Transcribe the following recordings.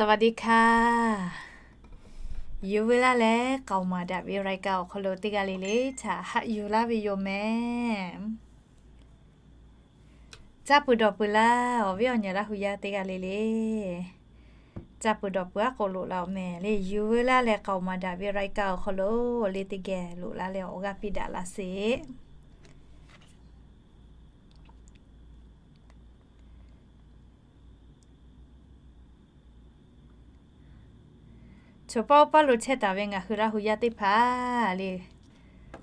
สวัสดีค่ะ Yuˬ veu laˇ leh k'aoˍ maˍ daꞈ ve รายการ awˬ hk'aw lo teˇ g'aˇ le le htaꞈ haꞈ yuˬ laˇ ve yoˬ mehˍ. Caˇ peuˬ dawˬ peuˬ laˇ, awˬ viˉ awˬ nyi Laˇ hu yaˇ teˇ g'aˇ le le. Caˇ peuˬ dawˬ peuˬ aˉ k'o loꞈ la-oˬ mehˍ le. Yuˬ veu laˇ leh k'aoˍ maˍ daꞈ ve รายการ awˬ hk'aw lo le teˇ geh loꞈ la leh awˬ g'aˇ piˇ daꞈ laˇ sheˍ. Choˬ paˇ oˇ paˇ lo chehˇ taˍ ve ngaˬ hui Laˇ hu yaˇ teˇ hpaˍ le,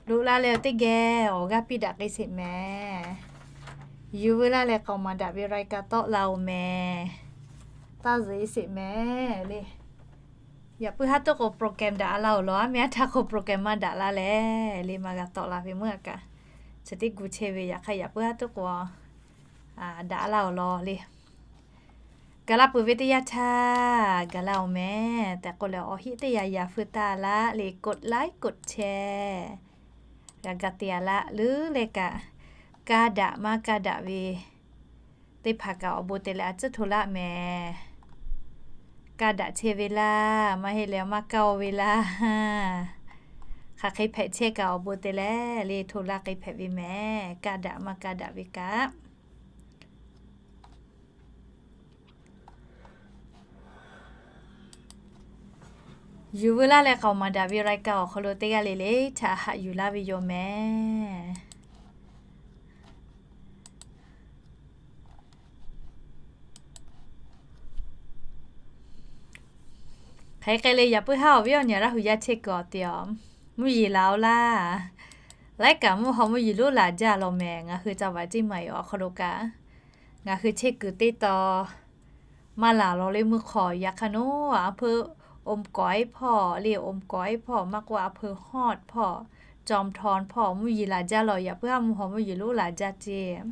loꞈ la leh teˇ geh awˬ g'aˇ piˇ daꞈ k'ai sheˍ mehˍ. Yuˬ veu laˇ leh k'aoˍ maˍ daꞈ ve รายการ tawˆ la-oˬ mehˍ. Taˇ zuhꞈ e sheˍ mehˍ le. Yaꞈ puiˉ haˉ tuˉ k'o โปรแกรม daꞈ laˇ-oˬ law, aˉ meh aˉ htaˇ k'o โปรแกรม maˇ daꞈ laˇ leh le, maˇ g'a tawˆ la ve meuˇ a kaꞈ, chi teˇ gu chehˇ ve yaꞈ hk'aˇ yaꞈ puiˉ haˉ tuˉ k'o daꞈ laˇ-oˬ law le. Gaˬ la peuˬ ve teˇ yanˇ htaˇ gaˬ la-oˬ mehˍ tehꞈ k'oˆ leh, awˬ heˆ teˇ yanˇ yaꞈ feu taˇ laˇ le, กดไลค์ กดแชร์ g'a ga te-a laˇ leuˉ leh kaꞈ, kaˇ daꞈ maˇ kaˇ daꞈ ve teˇ hpaˍ kaꞈ awˬ bon te leh a tcuhˉ hto laˇ mehˍ. Kaˇ daꞈ chehˇ ve laˇ, maˇ heˆ leh maˇ kaˇ-o ve laˇ, hk'aˬ hk'e hpehꞈ chehˇ kaꞈ awˬ bon te leh le hto laˇ k'ai hpehꞈ ve mehˍ. Kaˇ daꞈ maˇ kaˇ daꞈ ve kaꞈ Yuˬ veu laˇ leh k'aoˍ maˍ daꞈ ve รายการ awˬ hk'aw lo teˇ g'aˇ le le htaꞈ haꞈ yuˬ laˇ ve yoˬ mehˍ. Hk'aˬ hk'e le yaꞈ puiˉ haˉ awˬ viˉ awˬ nyi Laˇ hu yaˇ chehˇ kuiˬ awˬ te-a, mvuhˇ yeˬ laˬ-oˬ laˇ. Laiˉ kaꞈ mvuhˇ haw mvuhˇ yeˬ loˉ laˬ jaˇ law mehˍ. Ngaˬ hui ca vaꞈ Ciˇ Maiˍ awˬ hk'aw lo kaꞈ, ngaˬ hui chehˇ kuiˬ teˇ taw maˇ laˬ law le mvuhˇ hk'aw. Yaꞈ hk'aˇ nawˉ a hpeu อมก๋อย hpawˇ le, อมก๋อย hpawˇ maˇ k'oˆ a hpeu ฮอด hpawˇ, จอมทอง hpawˇ mvuhˇ yeˬ laˬ jaˇ law. Yaꞈ puiˉ haˉ mvuhˇ haw mvuhˇ yeˬ loˉ laˬ jaˇ ceˇ.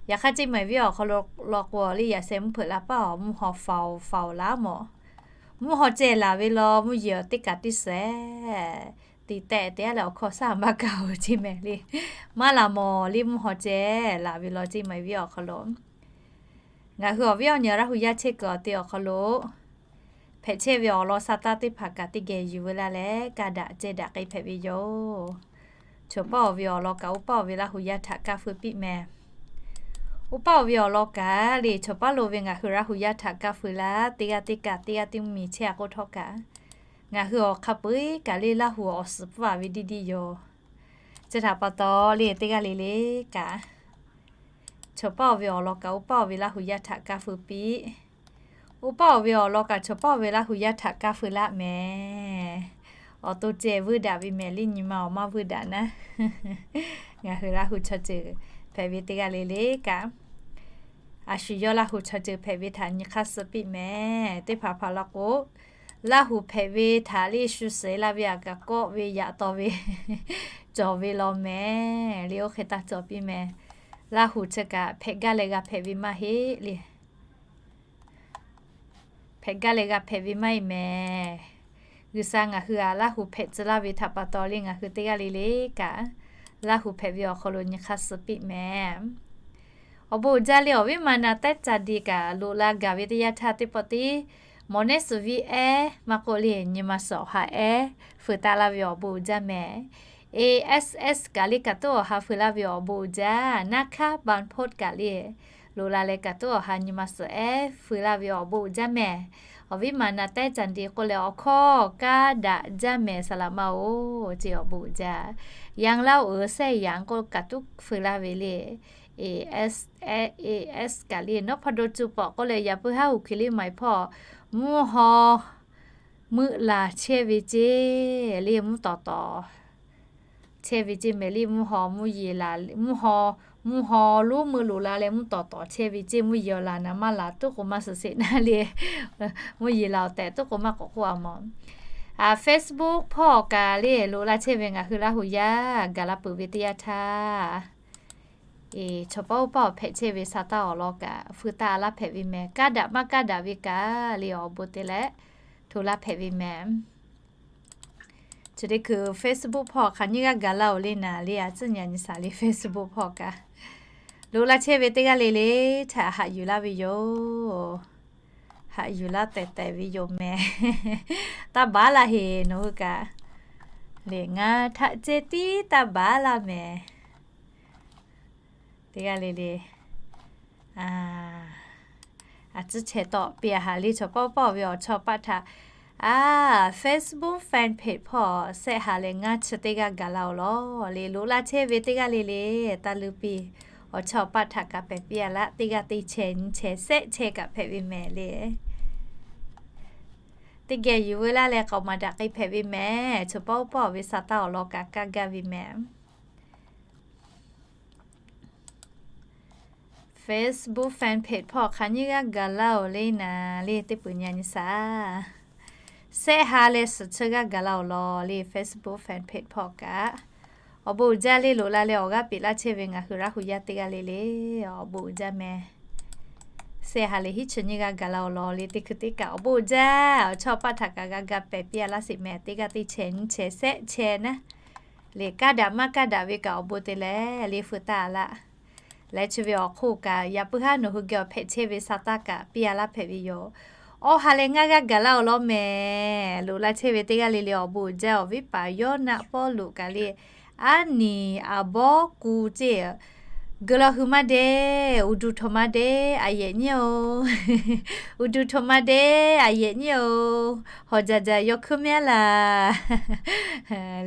Yaꞈ hk'aˇ Ciˇ Maiˍ venˇ awˬ hk'aw lo law k'o le, yaꞈ sheh mvuhˇ hpeuꞈ la paˇ awˬ mvuhˇ haw faoˍ faoˍ laˇ mawˬ. Mvuhˇ haw ceh laˬ ve law, mvuhˇ yeˬ awˬ teˇ kaꞈ teˇ shehˍ tiꞈ tehꞈ te-a leh awˬ hkawˇ shaˉ maˇ kaˇ-oˬ Ciˇ Maiˍ le. Maˇ laˬ mawˬ le mvuhˇ haw ceh laˬ ve law Ciˇ Maiˍ venˇ awˬ hk'aw lo. Ngaˬ hui awˬ viˉ awˬ nyi Laˇ hu yaˇ chehˇ kuiˬ awˬ te awˬ hk'aw lo hpehꞈ chehˇ ve awˬ lawn sha taˇ teˇ hpaˍ kaꞈ teˇ geh yuˬ veu laˇ leh kaˇ daꞈ ceh daꞈ k'ai hpehꞈ ve yoˬ. Choˬ paˇ-oˬ ve awˬ lawn kaꞈ oˇ paˇ-oˬ ve Laˇ hu yaˇ htaꞈ kaˇ feu piˇ mehˍ. Oˇ paˇ-oˬ ve awˬ lawn kaꞈ le choˬ paˇ lo ve ngaˬ hui Laˇ hu yaˇ htaꞈ kaˇ feu laˇ. Teˇ g'aˇ teˇ kaꞈ teˇ g'aˇ teˇ mvuhˇ miˬ chehˇ-a k'oˆ htawˇ kaꞈ, ngaˬ hui awˬ hk'a peu-eˬ kaꞈ le Laˇ hu awˬ suhˍ pfuhˇ-a ve diˇ diˇ yoˬ. Chi htaꞈ pa taw le teˇ g'aˇ le le kaꞈ, choˬ paˇ-oˬ ve awˬ lawn kaꞈ oˇ paˇ-oˬ ve Laˇ hu yaˇ htaꞈ kaˇ feu piˇ. Oˇ paˇ-oˬ ve awˬ lawn kaꞈ choˬ paˇ-oˬ ve Laˇ hu yaˇ htaꞈ kaˇ feu laˇ mehˍ. Awˬ to ceh vuiˇ daꞈ ve mehˍ le, nyi ma awˬ maˇ vuiˇ daꞈ naˉ. Ngaˬ hui Laˇ hu chaw ceuˬ hpehꞈ ve teˇ g'aˇ le le kaꞈ, a shu yawˇ Laˇ hu chaw ceuˬ hpehꞈ ve htaꞈ nyi hk'aˇ suh piˇ mehˍ. Teˇ hpaˍ hpaˍ law k'o, Laˇ hu hpehꞈ ve htaꞈ le shu suhˍ la ve aꞈ kaꞈ kawˆ ve yaꞈ taw ve cawˬ ve law mehˍ le. Oˇ hk'e taˇ cawˬ piˇ mehˍ. Laˇ hu chi kaꞈ hpehꞈ gaˇ leh g'a hpehꞈ ve maˇ heˆ le. Hpehꞈ gaˇ leh g'a hpehꞈ ve maˇ heˆ mehˍ. G'uiˬsha ngaˬ hui-a Laˇ hu hpehꞈ tcuh laˇ ve htaꞈ pa taw le ngaˬ hui teˇ g'aˇ le le kaꞈ, Laˇ hu hpehꞈ ve awˬ hk'aw lo nyi hk'aˇ suh piˇ mehˍ. Awˬ bon uiˍ jaˇ le awˬ viˉ ma na tehˉ ca di kaꞈ loꞈ la gaˬ ve teˇ yanˇ htaˇ teˇ pawˆ tiˉ mawˬ nehˉ suhˍ viˉ ehˉ maˇ k'oˆ le nyi ma suhˍ awˬ ha ehˉ feu taˍ laˇ ve awˬ bon uiˍ jaˇ mehˍ. A S S kaꞈ le kaꞈ tuˉ awˬ ha feu laˇ ve awˬ bon uiˍ jaˇ. Naˇ hkaˉ บางโพธิ์ kaꞈ le loꞈ la leh kaꞈ tuˉ awˬ ha nyi ma suhˍ ehˉ feu laˇ ve awˬ bon uiˍ jaˇ mehˍ. Awˬ viˉ ma na tehˉ ca di k'oˆ leh awˬ hkawˇ kaˇ daꞈ jaˇ mehˍ saˍ laꞈ ma-oˬ ceˇ awˬ bon uiˍ jaˇ. Yaˇ laˇ-oˬ uiˍ sehˉ yaꞈ k'oˆ kaꞈ tuˉ feu laˇ ve le. A S, A S kaꞈ le nawˉ hpaw do cuˇ pawꞈ k'oˆ leh yaꞈ puiˉ haˉ uˍ hkiˬ liˇ maˍ hpawˇ mvuhˇ haw meuˆ laˬ chehˇ ve ceˇ le mvuhˇ tawˍ tawˍ chehˇ ve ceˇ mehˍ le. Mvuhˇ haw mvuhˇ yeˬ laˬ, mvuhˇ haw, mvuhˇ haw lonˉ meuˆ loꞈ la leh mvuhˇ tawˍ tawˍ chehˇ ve ceˇ. Mvuhˇ yeˬ awˬ laˬ naˍ maˇ laˬ tuˉ k'o maˇ suhˍ sheˍ naˉ le. Mvuhˇ yeˬ laˬ awˬ tehꞈ tuˉ k'o maˇ k'awꞈ k'oˆ-a mawˬ. A, Facebook hpawˇ kaꞈ le loꞈ la chehˇ ve ngaˬ hui Laˇ hu yaˇ gaˬ la peuˬ ve teˇ yanˇ htaˇ, e, chaw paˇ oˇ paˇ awˬ hpehꞈ chehˇ ve sha taˇ awˬ lawn kaꞈ feu taˍ laˇ hpehꞈ ve mehˍ. Kaˇ daꞈ maˇ kaˇ daꞈ ve kaꞈ le awˬ bon te leh hto laˇ hpehꞈ ve mehˍ. Chi teˇ hkui Facebook hpawˇ hk'aˬ nyiˇ g'aˇ gaˬ laˇ-oˬ le naˍ le, a tcuhˉ nyi a nyi shaˍ le Facebook hpawˇ kaꞈ loꞈ la chehˇ ve teˇ g'aˇ le le htaꞈ haꞈ yuˬ laˇ ve yoˬ. Haꞈ yuˬ laˇ tehˬ tehˬ ve yoˬ mehˍ. Taˇ baˬ laˇ heˍ nawˬ hui kaꞈ. Liꞈ ngaˇ htaꞈ ceh tiˉ taˇ baˬ laˇ mehˍ. Teˇ g'aˇ le le. A tcuhˉ chehˇ tawˆ piˇ a haˍ le chaw pawˆ pawˆ ve awˬ chawˇ paˆ htaꞈ, a, Facebook fan page hpawˇ shehˆ ha leh ngaˇ chi teˇ g'aˇ gaˬ la-oˬ lawˬ le. Loꞈ la chehˇ ve teˇ g'aˇ le le, taˇ luˇ piˇ. Awˬ chawˇ paˆ htaꞈ kaꞈ hpehꞈ piˇ a laˇ. Teˇ g'aˇ teˇ chehˇ nyiˇ chehˇ shehˆ chehˇ kaꞈ hpehꞈ ve mehˍ le. Teˇ geh yuˬ veu laˇ leh k'aoˍ maˍ daꞈ k'ai hpehꞈ ve mehˍ. Chaw pawˆ pawˆ ve sa taˇ awˬ lawn kaꞈ kaˇ gaˇ ve mehˍ. Facebook fan page hpawˇ hk'aˬ nyiˇ g'aˇ gaˬ la-oˬ le naˍ le teˇ peuˬ nyi nyi shaˍ. Shehˆ ha leh suhˍ chi g'aˇ gaˬ la-oˬ lawˬ le Facebook fan page hpawˇ kaꞈ. Awˬ bon uiˍ jaˇ le loꞈ la leh awˬ g'aˇ peꞈ laˇ chehˇ ve ngaˬ hui Laˇ hu yaˇ teˇ g'aˇ le le. Awˬ bon uiˍ jaˇ mehˍ. Shehˆ ha leh hiˉ chi nyiˇ g'aˇ gaˬ la-oˬ lawˬ le teˇ hkui teˇ kaꞈ awˬ bon uiˍ jaˇ. Awˬ chawˇ paˆ htaꞈ kaꞈ g'a ga pehˬ piˇ a laˇ sheˍ mehˍ. Teˇ g'aˇ teˇ chehˇ nyiˇ chehˇ shehˆ chehˇ naˉ. Liꞈ kaˇ daꞈ maˇ kaˇ daꞈ ve kaꞈ awˬ bon te leh le feu taˇ a laˇ. Leh chi ve awˬ hk'oˆ kaꞈ yaꞈ puiˉ haˉ nawˬ hui geh awˬ hpehꞈ chehˇ ve sa taˇ kaꞈ piˇ a laˇ hpehꞈ ve yoˬ. Awˇ ha leh ngaˇ g'aˇ gaˬ laˇ-oˬ lawˬ mehˍ. Loꞈ la chehˇ ve teˇ g'aˇ le le awˬ bon uiˍ jaˇ. Awˬ viˉ paˍ Yawˇnaˆ Pawˇluꞈ kaꞈ le, aˉ niˍ aˍ bawˇ ku ceˇ, geu la hui maˇ dehꞈ, uˍ duˬ htawnˍ maˇ dehꞈ, a yehꞈ nyiˇ-oˬ, uˍ duˬ htawnˍ maˇ dehꞈ, a yehꞈ nyiˇ-oˬ, hawˬ jaˬ jaˬ yaw hkuiˉ mehˉ laˬ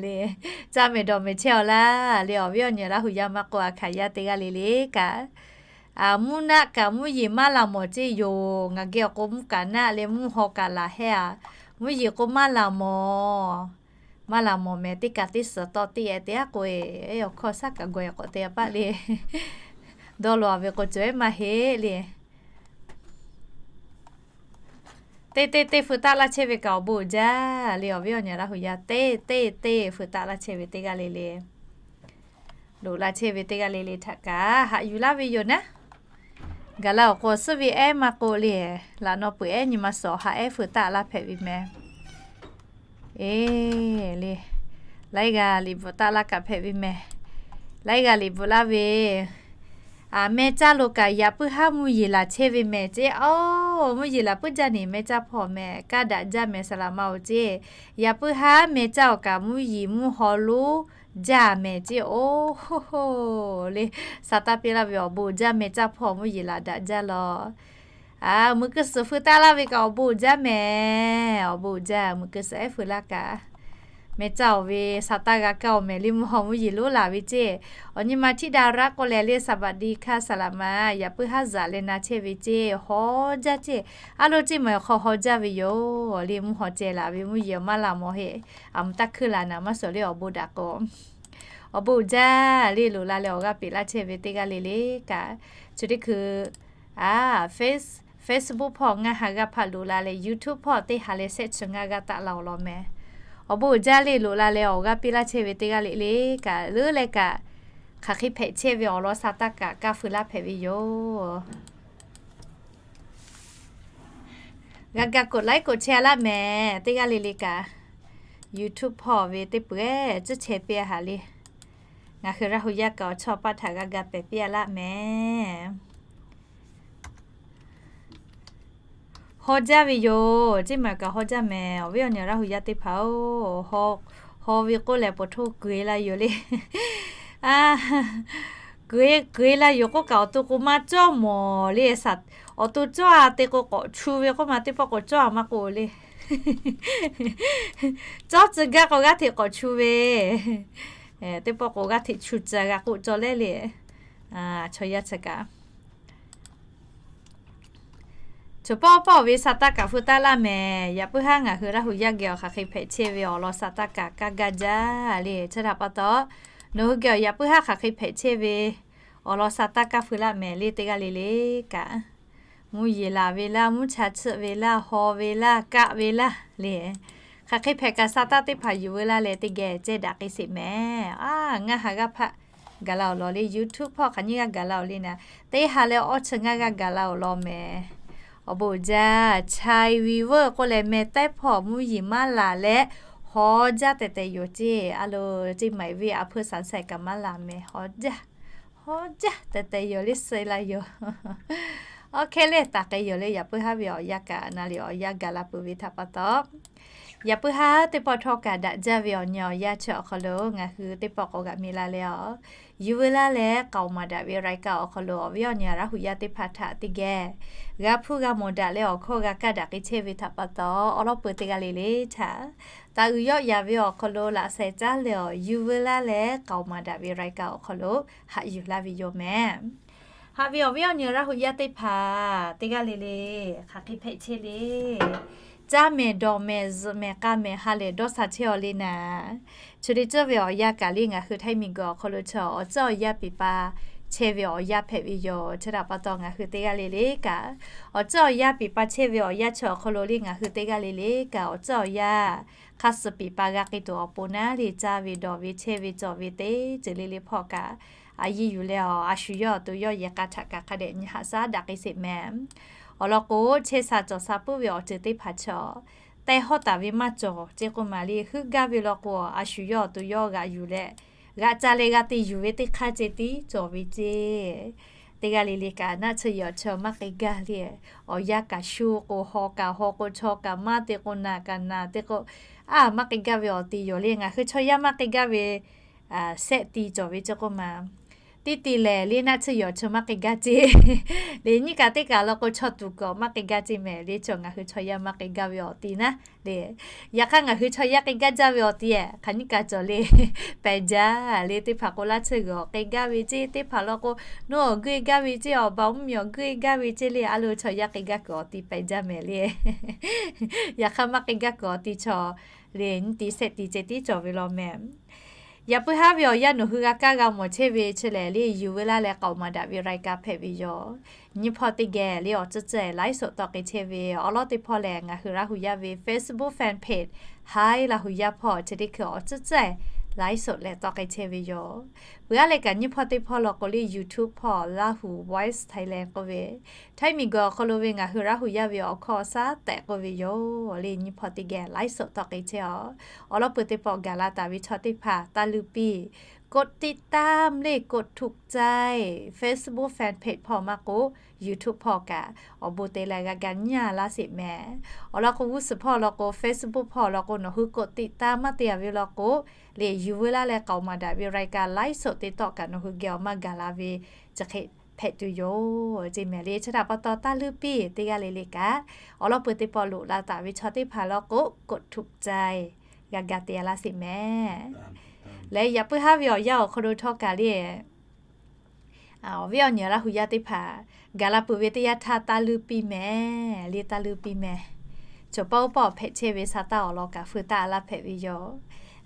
le. Caˇ mehˍ dawˬ mehˍ chehˇ-aw laˇ le. Awˬ viˉ awˬ nyi Laˇ hu yaˇ maˇ k'oˆ, a hkanˍ yaˇ teˇ g'aˇ le le kaꞈ, a, mvuhˇ naˆ kaꞈ mvuhˇ yeˬ maˇ laˬ mawˬ ceˇ yoˬ. Ngaˬ geh awˬ k'o mvuhˇ kaꞈ naˆ leh mvuhˇ haw kaꞈ laˬ hehˉ a. Mvuhˇ yeˬ k'o maˇ laˬ mawˬ. Maˇ laˬ mawˬ mehˍ. Teˇ kaꞈ teˇ suhˍ tawˆ teˇ e teˇ aˉ k'o e, awˬ hkawˇ shaˉ kaꞈ gawˬ e k'awꞈ te a paˆ le. Dawˇ law a ve k'o cawˬ ehˉ maˇ heˆ le. Teˇ teˇ teˇ feu taˆ laˇ chehˇ ve kaꞈ awˬ bon uiˍ jaˇ le. Awˬ viˉ awˬ nyi Laˇ hu yaˇ teˇ teˇ teˇ feu taˆ laˇ chehˇ ve teˇ g'aˇ le le, loꞈ la chehˇ ve teˇ g'aˇ le le htaꞈ kaꞈ haꞈ yuˬ laˇ ve yoˬ naˉ. Gaˬ la awˬ k'o suhˉ ve ehˉ maˇ k'oˆ le, laꞈ naw peuˬ ehˉ nyi ma suhˍ haꞈ ehˉ feu taˆ laˇ hpehꞈ ve mehˍ. E le, laiˉ g'aˇ liꞈ bvuhꞈ taˆ laˇ kaꞈ hpehꞈ ve mehˍ. Laiˉ g'aˇ liꞈ bvuhꞈ laˇ ve, a, meh caˇ lo kaꞈ yaꞈ puiˉ haˉ mvuhˇ yeˬ laˬ chehˇ ve mehˍ ceˇ. Oˬ, mvuhˇ yeˬ laˬ puiˉ jaˇ neˬ meh caˇ hpawˇ mehˍ. Kaˇ daꞈ jaˇ mehˍ saˍ laꞈ ma-oˬ ceˇ. Yaꞈ puiˉ haˉ meh caˇ awˬ kaꞈ mvuhˇ yeˬ mvuhˇ haw lonˉ jaˇ mehˍ ceˇ. Oˬ, le, sa taˇ piˇ laˇ ve awˬ bon uiˍ jaˇ. Meh caˇ hpawˇ mvuhˇ yeˬ laˬ daꞈ jaˇ law. A, muiˬ keu suhˍ feu taˆ laˇ ve kaꞈ awˬ bon uiˍ jaˇ mehˍ. Awˬ bon uiˍ jaˇ. Muiˬ keu suhˍ ehˉ feu laˇ kaꞈ, meh caˇ-oˬ ve sa taˇ g'a kaˇ-oˬ mehˍ le. Mvuhˇ haw mvuhˇ yeˬ lonˉ laˬ ve ceˇ. Awˬ nyi ma htiˇ daꞈ raˆ k'oˆ leh le สวัสดีค่ะ saˍ laꞈ ma, yaꞈ puiˉ haˉ zaꞈ leh na chehˇ ve ceˇ. Hawˉ jaˇ ceˇ. A lo ceˇ maˬ awˬ hk'aw haw jaˇ ve yoˬ le. Mvuhˇ haw ceh laˬ ve mvuhˇ yeˬ maˇ laˬ mawˬ heˆ. A, mvuhˇ taˇ hkuiˇ laˬ naˍ maˇ suhˍ le awˬ bon daꞈ k'o. Awˬ bon uiˍ jaˇ le loꞈ la leh awˬ g'aˇ peꞈ laˇ chehˇ ve teˇ g'aˇ le le kaꞈ, chi teˇ hkui, a, Face, Facebook hpawˇ ngaˇ ha g'aˇ hpaꞈ loꞈ la leh YouTube hpawˇ teˇ ha leh shehˆ chi ngaˇ g'aˇ taˆ la-oˬ lawˬ mehˍ. Awˬ bon uiˍ jaˇ le loꞈ la leh awˬ g'aˇ piˇ laˇ chehˇ ve teˇ g'aˇ le le kaꞈ, leuˉ leh kaꞈ, hk'aˬ hk'e hpehꞈ chehˇ ve awˬ lawn sa taˇ kaꞈ kaˇ feu laˇ hpehꞈ ve yoˬ. G'a ga กดไลค์ กดแชร์ laˇ mehˍ. Teˇ g'aˇ le le kaꞈ, YouTube hpawˇ ve teˇ peuˬ ehˉ tcuhˉ chehˇ piˇ a haꞈ le. Ngaˬ hui Laˇ hu yaˇ kaꞈ awˬ chawˇ paˆ htaꞈ g'a ga pehˬ piˇ a laˇ mehˍ. Haw jaˇ ve yoˬ. Ceˇ maˬ kaꞈ haw jaˇ mehˍ. Awˬ viˉ awˬ nyi Laˇ hu yaˇ teˇ hpaˍ-oˬ, haw ve k'oˆ lehˬ, paw htoˇ kuˬ e la yoˬ le. Kuˬ e, kuˬ e la yoˬ k'oˆ kaꞈ, awˬ to k'o maˇ cawˇ mawˬ le. Awˬ to cawˇ a te k'o, k'awꞈ chu ve k'oˆ ma, teˇ pawˆ k'awꞈ cawˇ a maˇ k'oˆ le. Cawˇ tcuh gaˇ k'o g'aˇ hteꞈ k'awꞈ chu ve, teˇ pawˆ k'o g'aˇ hteꞈ chu tcuh g'a k'oˆ cawˇ leh le. Chaw yaˇ chi kaꞈ, chaw pawˆ pawˆ ve sa taˇ kaꞈ feu taˆ laˇ mehˍ. Yaꞈ puiˉ haˉ ngaˬ hui Laˇ hu yaˇ geh awˬ hk'aˬ hk'e hpehꞈ chehˇ ve awˬ lawn sa taˇ kaꞈ kaˇ gaˇ jaˇ le. Chi htaꞈ pa taw, nawˬ hui geh awˬ yaꞈ puiˉ haˉ hk'aˬ hk'e hpehꞈ chehˇ ve awˬ lawn sa taˇ kaˇ feu laˇ mehˍ le. Teˇ g'aˇ le le kaꞈ, mvuhˇ yeˬ laˬ ve laˇ, mvuhˇ cha tsuhˆ ve laˇ, haw ve laˇ, kaˆ ve laˇ le. Hk'aˬ hk'e hpehꞈ kaꞈ sa taˇ teˇ hpaˍ yuˬ veu laˇ leh teˇ geh cehˇ daꞈ k'ai sheˍ mehˍ. A, ngaˇ ha g'aˇ hpaꞈ gaˬ la-oˬ lawˬ le. YouTube hpawˇ hk'aˬ nyiˇ g'aˇ gaˬ la-oˬ le naˍ, teˇ ha leh awˇ chi ngaˇ g'aˇ gaˬ la-oˬ lawˬ mehˍ. Awˬ bon uiˍ jaˇ. Chai viewers k'oˆ leh meh taiˉ hpawˇ mvuhˇ yeˬ maˇ laˬ leh, haw jaˇ tehꞈ tehꞈ yoˬ ceˇ. A lo, ceˇ maˬ ve a hpeu saˍ saiˍ kaꞈ maˇ laˬ mehˍ. Haw jaˇ, haw jaˇ tehꞈ tehꞈ yoˬ le, suh la yoˬ. Awˬ hk'e lehˬ, taˍ k'ai yoˬ le. Yaꞈ puiˉ haˉ ve awˬ yanˇ kaꞈ, naˍ riˍ awˬ yanˇ gaˬ la peuˬ ve htaꞈ pa taw, yaꞈ puiˉ haˉ teˇ pawˆ htawˇ kaꞈ daꞈ jaˇ ve awˬ nyi awˬ yanˇ chi awˬ hk'aw lo ngaˬ hui teˇ pawˆ k'awꞈ g'aꞈ mi la leh, awˬ yuˬ veu laˇ leh k'aoˍ maˍ daꞈ ve รายการ awˬ hk'aw lo awˬ viˉ awˬ nyi Laˇ huˍ yaˇ teˇ hpaˍ htaꞈ teˇ geh g'a hpuˇ g'a mawˬ daꞈ leh awˬ hkawˇ g'a kaˇ daꞈ k'ai chehˇ ve htaꞈ pa taw, awˬ lawˉ peuˬ teˇ g'aˇ le le htaꞈ taˍ uiˍ yawˆ yaˍ ve awˬ hk'aw lo laꞈ sheh caˉ leh, awˬ yuˬ veu laˇ leh k'aoˍ maˍ daꞈ ve รายการ awˬ hk'aw lo haꞈ yuˬ laˇ ve yoˬ mehˍ. Haꞈ ve awˬ viˉ awˬ nyi Laˇ huˍ yaˇ teˇ hpaˍ teˇ g'aˇ le le hk'aˬ hk'e hpehꞈ chehˇ le. Caˇ mehˍ, dawˬ mehˍ, zuhꞈ mehˍ, k'a mehˍ, ha lehˬ dawˇ sha chehˇ-aw le naˍ. Chi teˇ ceuˬ ve awˬ yanˇ kaꞈ le ngaˬ hui Htaiˇ miˬguiˬ awˬ hk'aw lo chi awˬ tcuhˉ awˬ yanˇ piˍ pa chehˇ ve awˬ yanˇ hpehꞈ ve yoˬ. Chi htaꞈ pa taw ngaˬ hui teˇ g'aˇ le le kaꞈ, awˬ tcuhˉ awˬ yanˇ piˍ pa chehˇ ve awˬ yanˇ chi awˬ hk'aw lo le ngaˬ hui teˇ g'aˇ le le kaꞈ, awˬ tcuhˉ awˬ yanˇ hk'a suh piˍ pa g'a k'ai tuˬ awˬ pon naˉ le, caˇ ve, dawˬ ve, chehˇ ve, cawˬ ve teˇ ceuˬ le le hpawˇ kaꞈ, a yiˇ yuˬ leh awˬ a shu yawˇ awˬ to yawˇ yehˬ k'a htaꞈ kaꞈ hk'a dehꞈ nyi haꞈ shaˉ daꞈ k'ai sheˍ mehˍ. Awˬ lawn k'o, chehˇ sha cawˬ sha puiˉ ve awˬ ceuˬ teˇ hpaˍ chi, teh hawˉ taˍ ve maˇ cawˬ ce k'o maˍ le, heuˆ gaˇ ve law k'o, a shu yawˇ awˬ to yawˇ g'aꞈ yuˬ leh, g'aꞈ ca leh g'a te yuˬ ve teˇ hk'aˇ ce tiˉ cawˬ ve ce. Teˇ g'aˇ le le kaꞈ naˆ tsuhˇ yehˬ awˬ chawˇ maˇ k'ai gaˇ le. Awˬ yanˇ kaꞈ shu k'o, haw kaꞈ haw k'o, chaw kaꞈ maˇ te k'o, naˬ kaꞈ naˬ te k'o, a maˇ k'ai gaˇ ve awˬ ti yoˬ le. Ngaˬ hui chaw yaˇ maˇ k'ai gaˇ ve sehˆ ti cawˬ ve ce k'o maˍ, teˇ ti lehˬ le naˆ tsuhˇ yehˬ awˬ chawˇ maˇ k'ai gaˇ ce le. Nyiˇ kaꞈ teˇ kaꞈ law k'o, chaw tuˬ kaꞈ maˇ k'ai gaˇ ce mehˍ le. Chaw ngaˬ hui chaw yaˇ maˇ k'ai gaˇ ve awˬ ti naˉ le. Yaꞈ hk'aˇ ngaˬ hui chaw yaˇ k'ai gaˇ jaˇ ve awˬ ti hk'aˬ nyiˇ kaꞈ cawˬ le. Pehˬ jaˇ le. Teˇ hpaˍ k'o laˇ tsuhˇ g'uiˬ awˬ k'ai gaˇ ve ce, teˇ hpaˍ law k'o, nawˬ awˬ guˇ e gaˇ ve ce, awˬ ba awˬ mvuhˇ miˬ awˬ guˇ e gaˇ ve ce le. A lo chaw yaˇ k'ai gaˇ kuiˬ awˬ ti pehˬ jaˇ mehˍ le. Yaꞈ hk'aˇ maˇ k'ai gaˇ kuiˬ awˬ ti chaw le nyiˇ ti sehˆ ti ce tiˉ cawˬ ve law mehˍ. Yaꞈ puiˉ haˉ ve awˬ yanˇ nawˬ hui g'a kaˇ g'a mawˬ chehˇ ve chi lehˬ le, yuˬ veu laˇ leh k'aoˍ maˍ daꞈ ve รายการ hpehꞈ ve yoˬ. Nyiˇ hpawˇ teˇ geh le awˬ tcuhˉ tcuhˉ e ไลฟ์สด tawˆ k'ai chehˇ ve awˬ lawn teˇ hpawˇ lehˬ, ngaˬ hui Laˇ huˍ yaˇ ve Facebook fan page Hi Laˇ huˍ yaˇ hpawˇ chi teˇ hkui awˬ tcuhˉ tcuhˉ e ไลฟ์สด leh tawˆ k'ai chehˇ ve yoˬ. Peuˬ aˉ leh kaꞈ nyiˇ hpawˇ teˇ hpawˇ law k'o le YouTube hpawˇ Laˇ huˍ Voice Thailand k'oˆ ve, Htaiˇ miˬguiˬ awˬ hk'aw lo ve ngaˬ hui Laˇ huˍ yaˇ ve awˬ hkawˇ awˬ shaˉ tehꞈ k'oˆ ve yoˬ le. Nyiˇ hpawˇ teˇ geh ไลฟ์สด tawˆ k'ai chehˇ-aw. Awˬ lawn peuˬ teˇ pawˆ gaˬ la taˍ ve chaw teˇ hpaˍ taˇ luˇ piˇ กดติดตาม le กดถูกใจ Facebook fan page hpawˇ maˇ k'o YouTube hpawˇ kaꞈ awˬ bon te leh g'a ga nyi a laˇ sheˍ mehˍ. Awˬ lawn k'o g'uˇ suhˍ hpawˇ law k'o Facebook hpawˇ law k'o nawˬ hui กดติดตาม maˇ te a ve law k'o, le yuˬ veu laˇ leh k'aoˍ maˍ daꞈ ve รายการ ไลฟ์สด teˇ tawˆ kaꞈ nawˬ hui geh awˬ maˇ gaˬ la ve chi hk'e hpehꞈ tuˬ yoˬ ce mehˍ le. Chi htaꞈ pa taw taˇ luˇ piˇ teˇ g'aˇ le le kaꞈ, awˬ lawn peuˬ teˇ pawˆ loꞈ la taˍ ve chaw teˇ hpaˍ law k'o กดถูกใจ g'a ga te a laˇ sheˍ mehˍ. Leh yaꞈ puiˉ haˉ ve awˬ yanˇ awˬ hk'aw lo htawˇ kaꞈ le awˬ viˉ awˬ nyi Laˇ huˍ yaˇ teˇ hpaˍ gaˬ la peuˬ ve teˇ yanˇ htaˇ taˇ luˇ piˇ mehˍ le, taˇ luˇ piˇ mehˍ. Cawˬ paˆ uˉ paˆ awˬ hpehꞈ chehˇ ve sa taˇ awˬ lawn kaꞈ feu taˇ a laˇ hpehꞈ ve yoˬ.